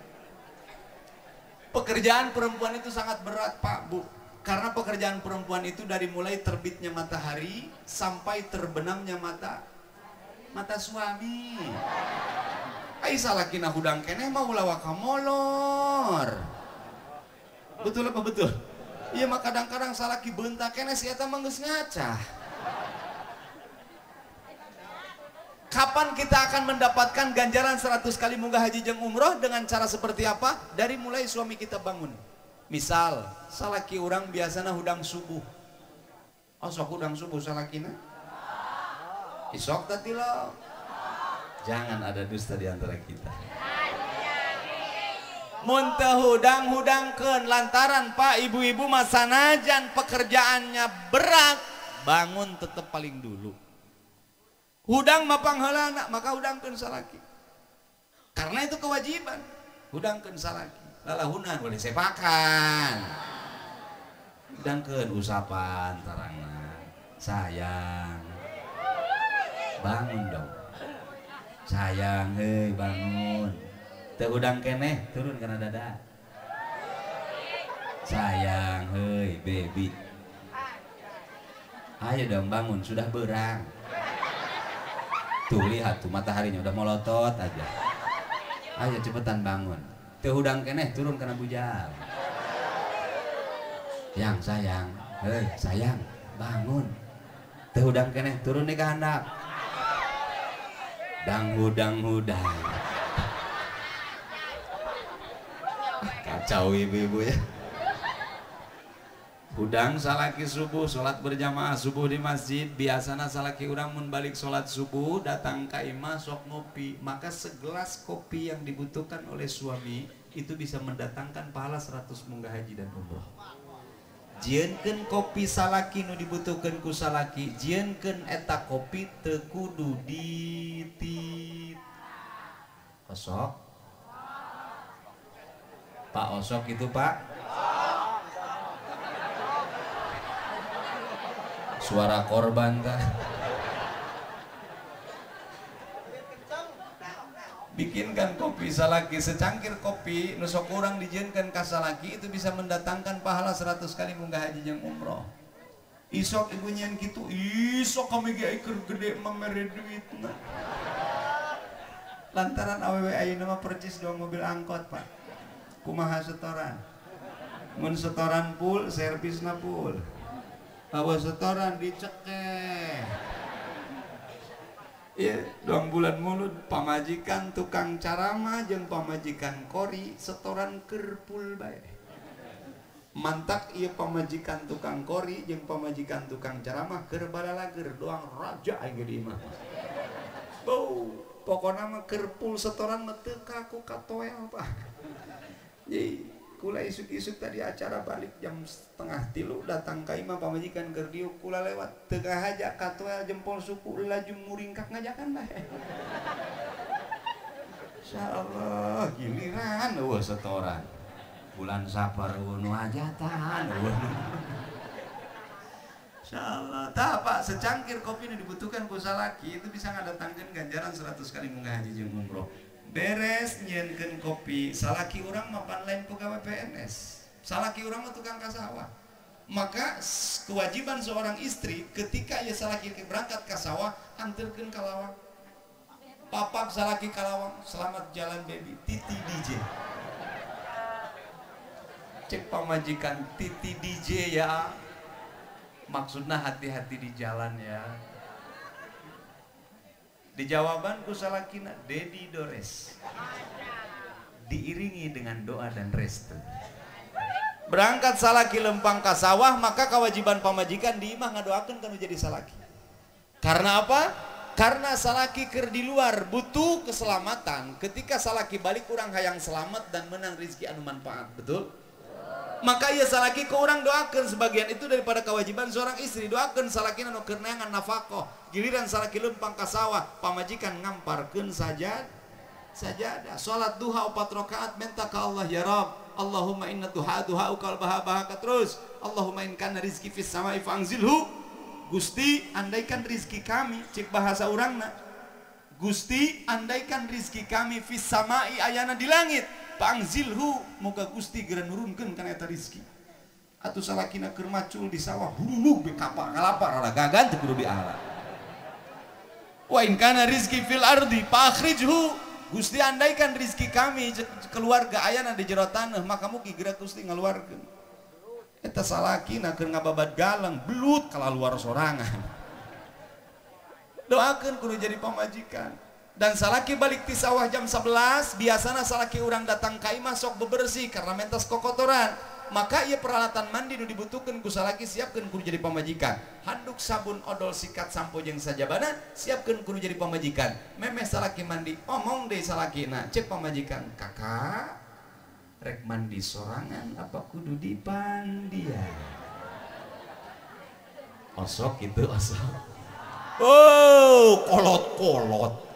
Pekerjaan perempuan itu sangat berat Pak, Bu. Karena pekerjaan perempuan itu dari mulai terbitnya matahari sampai terbenamnya mata suami. Ai salakina hudang keneh mah ulah waka molor. Betul apa betul? Iya mah kadang-kadang salaki beunta keneh si eta mah geus ngacah. Kapan kita akan mendapatkan ganjaran 100 kali munggah haji jeung umroh dengan cara seperti apa? Dari mulai suami kita bangun. Misal, salaki orang biasana hudang subuh. Oh, sok hudang subuh salakina? Isok tadi lo. Jangan ada dusta di antara kita. Mun teu hudang-hudangkeun lantaran Pak ibu-ibu masanajan pekerjaannya berat, bangun tetap paling dulu. Hudang mah pangheulana, maka hudangkeun salaki. Karena itu kewajiban. Hudangkeun salaki. Lalahunan boleh sepakan. Hudangkeun usapan tarangna. Sayang. Bangun dong. Sayang, hei bangun. Teu hudang keneh, turun kana dada. Sayang, hei baby. Ayo dong bangun, sudah berang. Tuh lihat tuh mataharinya udah melotot aja. Ayo cepetan bangun. Teu hudang keneh turun kana bujal. Yang sayang, hei sayang, bangun. Teu hudang keneh turun nih ke handap. Dang hudang hudang. Kacau ibu-ibu ya. Hudang salaki subuh, sholat berjamaah subuh di masjid. Biasana salaki urang mun balik sholat subuh datang ka imah sok ngopi. Maka segelas kopi yang dibutuhkan oleh suami itu bisa mendatangkan pahala 100 munggah haji dan umroh. Jieunkeun kopi salaki nu dibutuhkeun ku salaki, jieunkeun eta kopi teu kudu ditit. Osok. Pak Osok itu Pak. Suara korban kan. Bikinkan kopi salaki, secangkir kopi nu sok urang dijieunkeun ka salaki itu bisa mendatangkan pahala 100 kali munggah haji jeung umroh. Isok ibu nyian kitu, isok kami ge keur gede mah mere duitna. Lantaran awewe ayeuna mah percis dua mobil angkot, Pak. Kumaha setoran? Mun setoran full, servisna full. Awas setoran dicekeh. Iya, 2 bulan mulut pamajikan tukang carama jeung pamajikan kori setoran keur full bae. Mantak ieu pamajikan tukang kori jeung pamajikan tukang ceramah keur balalager doang raja aing di imah. Bau, pokona mah keur full setoran mah teu kaku katoel Pak. Jadi kula isuk-isuk tadi acara balik jam 2:30 datang ka imah pamajikan keur diuk kula lewat teu kahaja katoel jempol suku laju muringkak ngajakan bae. Insyaallah giliran eueuh setoran. Bulan Safar eueuh nu hajatan eueuh. Insyaallah. Tah Pak, secangkir kopi nu dibutuhkan ku salaki itu bisa ngadatangkeun ganjaran 100 kali munggah haji jeung umroh. Beres nyieunkeun kopi, salaki urang mah pan lain pegawai PNS. Salaki urang mah tukang ka sawah. Maka kewajiban seorang istri ketika ia salaki berangkat ke sawah, anterkeun ka lawang. Papak salaki ka lawang, selamat jalan baby, Titi DJ. Cek pamajikan Titi DJ ya. Maksudnya hati-hati di jalan ya. Di jawaban ku salakina Dedi Dores. Diiringi dengan doa dan restu. Berangkat salaki lempang ka sawah, maka kewajiban pamajikan di imah ngadoakeun kanu jadi salaki. Karena apa? Karena salaki keur di luar butuh keselamatan. Ketika salaki balik urang hayang selamat dan menang rezeki anu manfaat, betul? Maka ia salaki ke orang doakan sebagian itu daripada kewajiban seorang istri, doakan salaki anu keur neangan nafkah. Giliran salaki lempang ka sawah, pamajikan ngamparkeun sajadah. Salat duha 4 rakaat minta ka Allah, ya Rabb, Allahumma inna duha duhauka baha bahaka terus. Allahumma in kana rizki fis sama'i fa'anzilhu. Gusti, andaikan rizki kami, cek bahasa urangna. Gusti, andaikan rizki kami fis sama'i ayana di langit, fa'anzilhu, moga Gusti geura nurunkeun kana eta rizki. Atuh salakina keur macul di sawah hululuh be kapak kalapar ragagan teu kudu diala. Wa in kana rizki fil ardi fa'akhrijhu. Gusti, andaikan rizki kami keluarga ayana di jero taneuh, maka mugi geura Gusti ngaluarkeun. Eta salakina keur ngababad galang belut kalaluar sorangan. Doakeun kudu jadi pamajikan. Dan salaki balik ti sawah jam 11, biasana salaki urang datang ka imah sok bebersih karena mentas kokotoran. Maka ieu peralatan mandi nu dibutuhkeun ku salaki siapkeun kudu jadi pamajikan. Handuk, sabun, odol, sikat, sampo jeung sajabana siapkeun kudu jadi pamajikan. Memeh salaki mandi, omong deui salakina, cek pamajikan, "Kakak, rek mandi sorangan apa kudu dipandian?" Osok gitu, osok. Oh, kolot-kolot.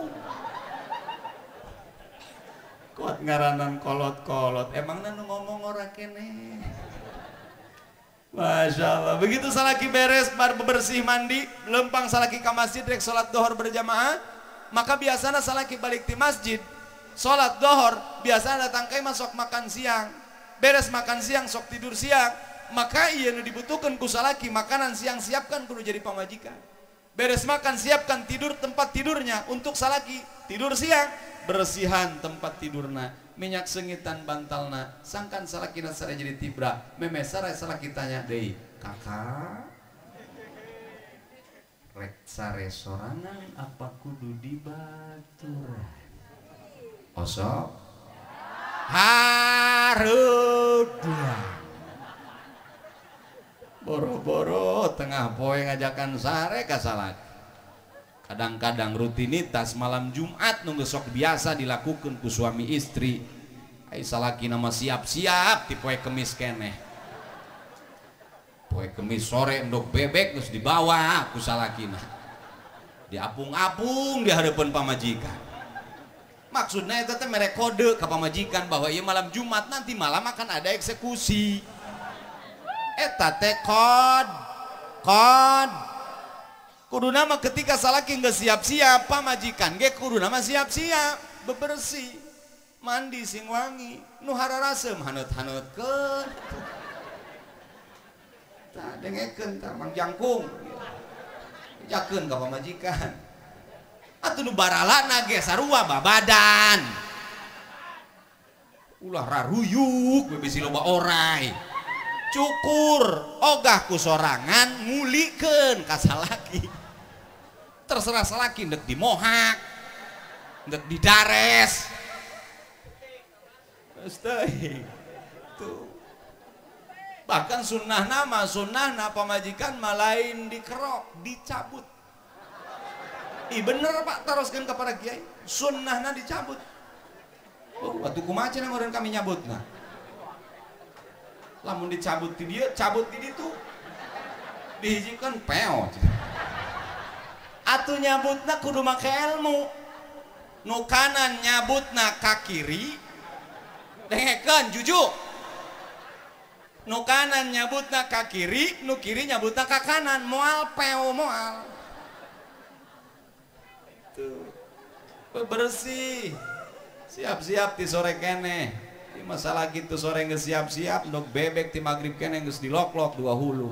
Kuat ngaranan kolot-kolot. Emangna nu ngomong ora keneh. Masya Allah. Begitu salaki beres bar bebersih mandi, lempang salaki ka masjid rek salat dohor berjamaah, maka biasana salaki balik ti masjid salat dohor, biasana datang ka imah sok makan siang. Beres makan siang sok tidur siang. Maka ieu nu dibutuhkeun ku salaki makanan siang siapkan kudu jadi pamajikan. Beres makan siapkan tidur tempat tidurnya untuk salaki tidur siang, bersihan tempat tidurna, minyak sengitan bantalna, sangkan salakina sare jadi tibra, memeh sare salaki tanya deui, "Kakak, rek sare sorangan apa kudu dibaturan?" Osok hareudang. Boro-boro tengah poe ngajakan sare ka salaki. Kadang-kadang rutinitas malam Jumat nunggu sok biasa dilakukan ku suami istri. Ai salaki nama siap-siap ti poe Kemis keneh. Poe Kemis sore endog bebek geus dibawa ku salakina. Diapung-apung di hareupeun pamajikan. Maksudna eta teh mere kode ka pamajikan bahwa ieu malam Jumat nanti malam akan ada eksekusi. Eta teh kod. Kudu nama ketika salaki nggak siap-siap, pamajikan ge kudu nama siap-siap, bebersih, mandi sing wangi, nu hararasem haneut-haneutkeun. Tah dengekeun tah Mang Jangkung. Jakeun ka pamajikan. Atuh nu baralana ge sarua babadan. Ulah raruyuk bisi loba orai. Cukur ogah ku sorangan ngulikeun ka salaki. Terserah salaki ndek dimohak, ndek didares. Tuh. Bahkan sunnah nama, sunnahna pamajikan malain dikerok, dicabut. Ih bener Pak, teruskan kepada kiai, sunnahna dicabut. Oh, waktu kumaha cenah ngeureun kami nyabutna. Lamun dicabut di dia, cabut di ditu. Dihijikeun peo. Atuh nyabutna kudu make ilmu. Nu kanan nyabutna ka kiri, dengekeun jujuk. Nu kanan nyabutna ka kiri, nu kiri nyabutna ka kanan, moal peo moal. Tuh. Bersih. Siap-siap di sore keneh. Di masalah gitu sore geus siap-siap ndog bebek ti magrib keneh geus dilok-lok dua hulu.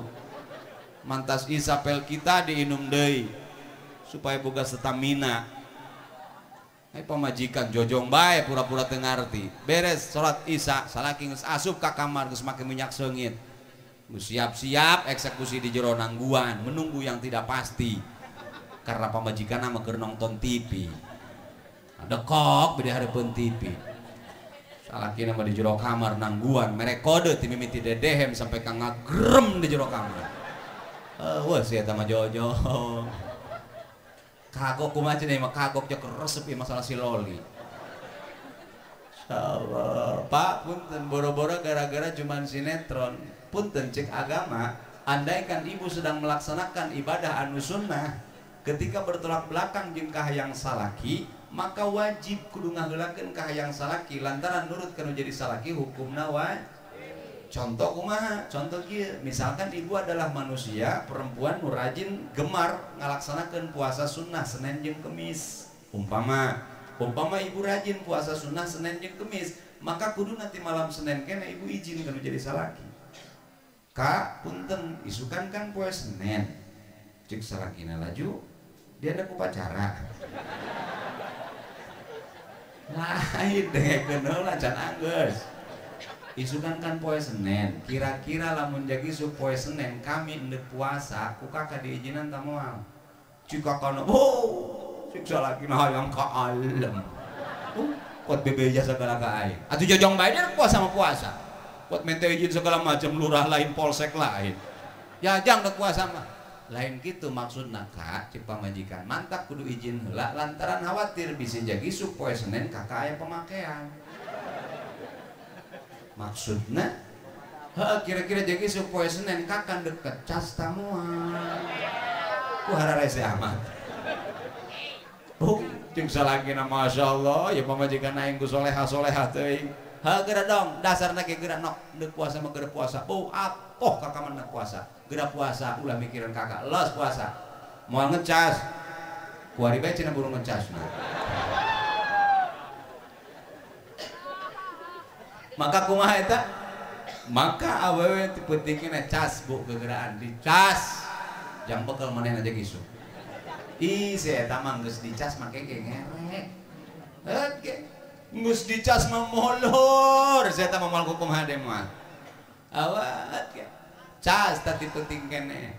Mantas isapel kita diinum deui supaya boga stamina. Ai pamajikan jojong bae pura-pura teu ngarti. Beres salat isya, salaki geus asup ka kamar geus make minyak seungit. Geus siap-siap eksekusi di jero nangguan, menunggu yang tidak pasti. Karena pamajikan mah keur nonton TV. Dekok bede hareupeun TV. Salakina mah di jero kamar nangguan, mere kode ti mimiti dedehem sampai ka ngagrem di jero kamar. Wah si eta mah jojong. Kagok kumaha cenah mah kagok jeung resep ieu masalah si Loli. Insyaallah. Pak punten boro-boro gara-gara cuman sinetron. Punten cek agama, andaikan ibu sedang melaksanakan ibadah anu sunnah, ketika bertolak belakang jeung kahayang salaki, maka wajib kudu ngaheulakeun kahayang salaki lantaran nurut kana jadi salaki hukumna wajib. Contoh kumaha? Contoh kieu, misalkan ibu adalah manusia perempuan nu rajin gemar ngalaksanakeun puasa sunnah Senin jeung Kemis. Umpama ibu rajin puasa sunnah Senin jeung Kemis, maka kudu nanti malam Senin kene ibu izin kanu jadi salaki. Kak, punten isukan kan poe Senin. Cek salakina laju, dia ada upacara. Lain dengekeun heula can anggeus. Isukan kan poe Senin, kira-kira lamun jadi isuk poe Senin kami endek puasa, ku kakak diizinan ta moal. Cik kakana, oh, cik salakina hayang ka alem. Kuat bebeja segala ka aing. Atuh jojong bae dia puasa mah puasa. Kuat minta izin segala macam lurah lain, polsek lain. Ya jang dek puasa mah. Lain gitu maksudna kak, cik pamajikan mantak kudu izin heula lantaran khawatir bisa jadi isuk poe Senin kakak aya pemakaian. Maksudna heuh kira-kira jadi isuk poe Senin kakak deket cas tamuan ku hararese amat. Oh jeung salakina masyaallah ya pamajikan aing ku soleha-soleha teuing. Heuh geura dong dasarna ge geura nok deuk puasa mah geura puasa. Oh atoh kakak mah puasa. Geura puasa ulah mikiran kakak los puasa. Moal ngecas. Kuari bae cenah burung ngecasna. Maka kumaha eta? Maka awewe ti pentingna cas bu gegeraan dicas. Jang bekel manehna jeung isuk. Ih si eta mah geus dicas make ge ngerek. Heut ge. Geus dicas mah molor, si eta mah moal kumaha deui mah. Awat ge. Cas tadi penting keneh.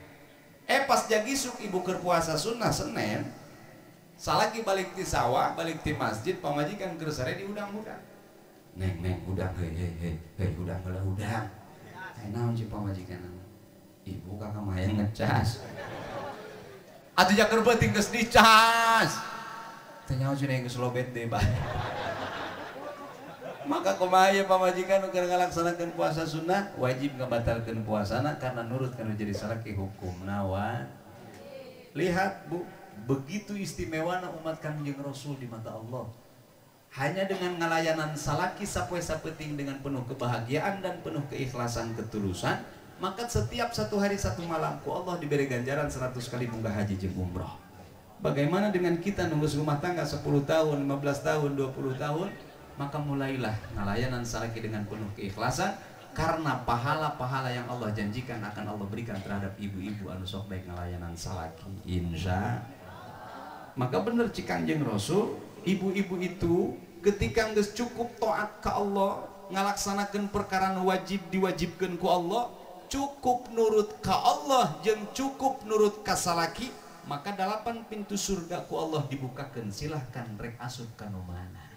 Pas jag isuk ibu keur puasa sunnah Senin, salaki balik ti sawah, balik ti masjid, pamajikan keur sare diudang-udang. Neng neng udang hei hei hei hei udang heula udang. Ai naon cik pamajikan? Ibu kakak mah hayang ngecas. Atuh jaker beuting geus dicas. Teu nyaho cenah geus lobet deui bae. Maka kumaha ye pamajikan nu keur ngalaksanakeun puasa sunnah wajib ngabatalkeun puasana karena nurut kana jadi salaki hukumna wajib. Lihat Bu, begitu istimewana umat Kangjeng Rasul di mata Allah. Hanya dengan ngalayanan salaki sapoe sapeting dengan penuh kebahagiaan dan penuh keikhlasan ketulusan, maka setiap satu hari satu malam ku Allah diberi ganjaran 100 kali munggah haji jeung umroh. Bagaimana dengan kita nunggu rumah tangga 10 tahun, 15 tahun, 20 tahun, maka mulailah ngalayanan salaki dengan penuh keikhlasan karena pahala-pahala yang Allah janjikan akan Allah berikan terhadap ibu-ibu anu sok baik ngalayanan salaki. Insya. Maka bener cik Kangjeng Rasul, ibu-ibu itu ketika geus cukup taat ka Allah, ngalaksanakeun perkara nu wajib diwajibkeun ku Allah, cukup nurut ka Allah jeung cukup nurut ka salaki, maka 8 pintu surga ku Allah dibukakeun, silahkan rek asup ka nu mana.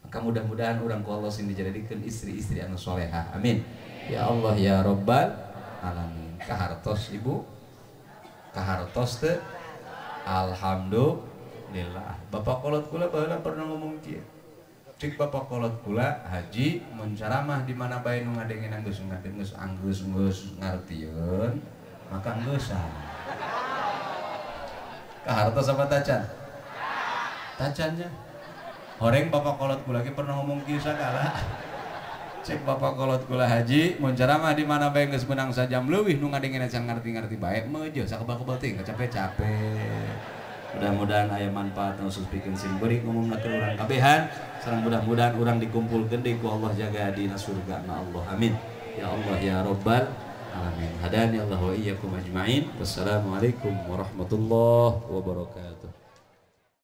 Maka mudah-mudahan urang ku Allah sing dijadikeun istri-istri anu solehah. Amin. Ya Allah ya Rabbal alamin. Kahartos ibu? Kahartos teu? Alhamdulillah. Bapak kolot kula baheula pernah ngomong kieu. Cik bapak kolot kula haji mun ceramah di mana bae nu ngadengenan geus geus anggeus geus ngartieun maka geus ah. Kahartos apa tacan? Tacannya. Horeng bapak kolot kula ge pernah ngomong kieu sagala. Cek bapak kolot kula haji mun ceramah di mana bae geus meunang sajam leuwih nu ngadengena can ngarti-ngarti bae meujeun sakebal-kebal teh capek-capek. Mudah-mudahan aya manfaat khusus pikeun sim kuring umumna keur urang kabehan sareng mudah-mudahan urang dikumpulkeun deui ku Allah jaga dina surga na Allah. Amin. Ya Allah ya Rabbal alamin. Hadani Allah wa iyyakum ajmain. Wassalamualaikum warahmatullahi wabarakatuh.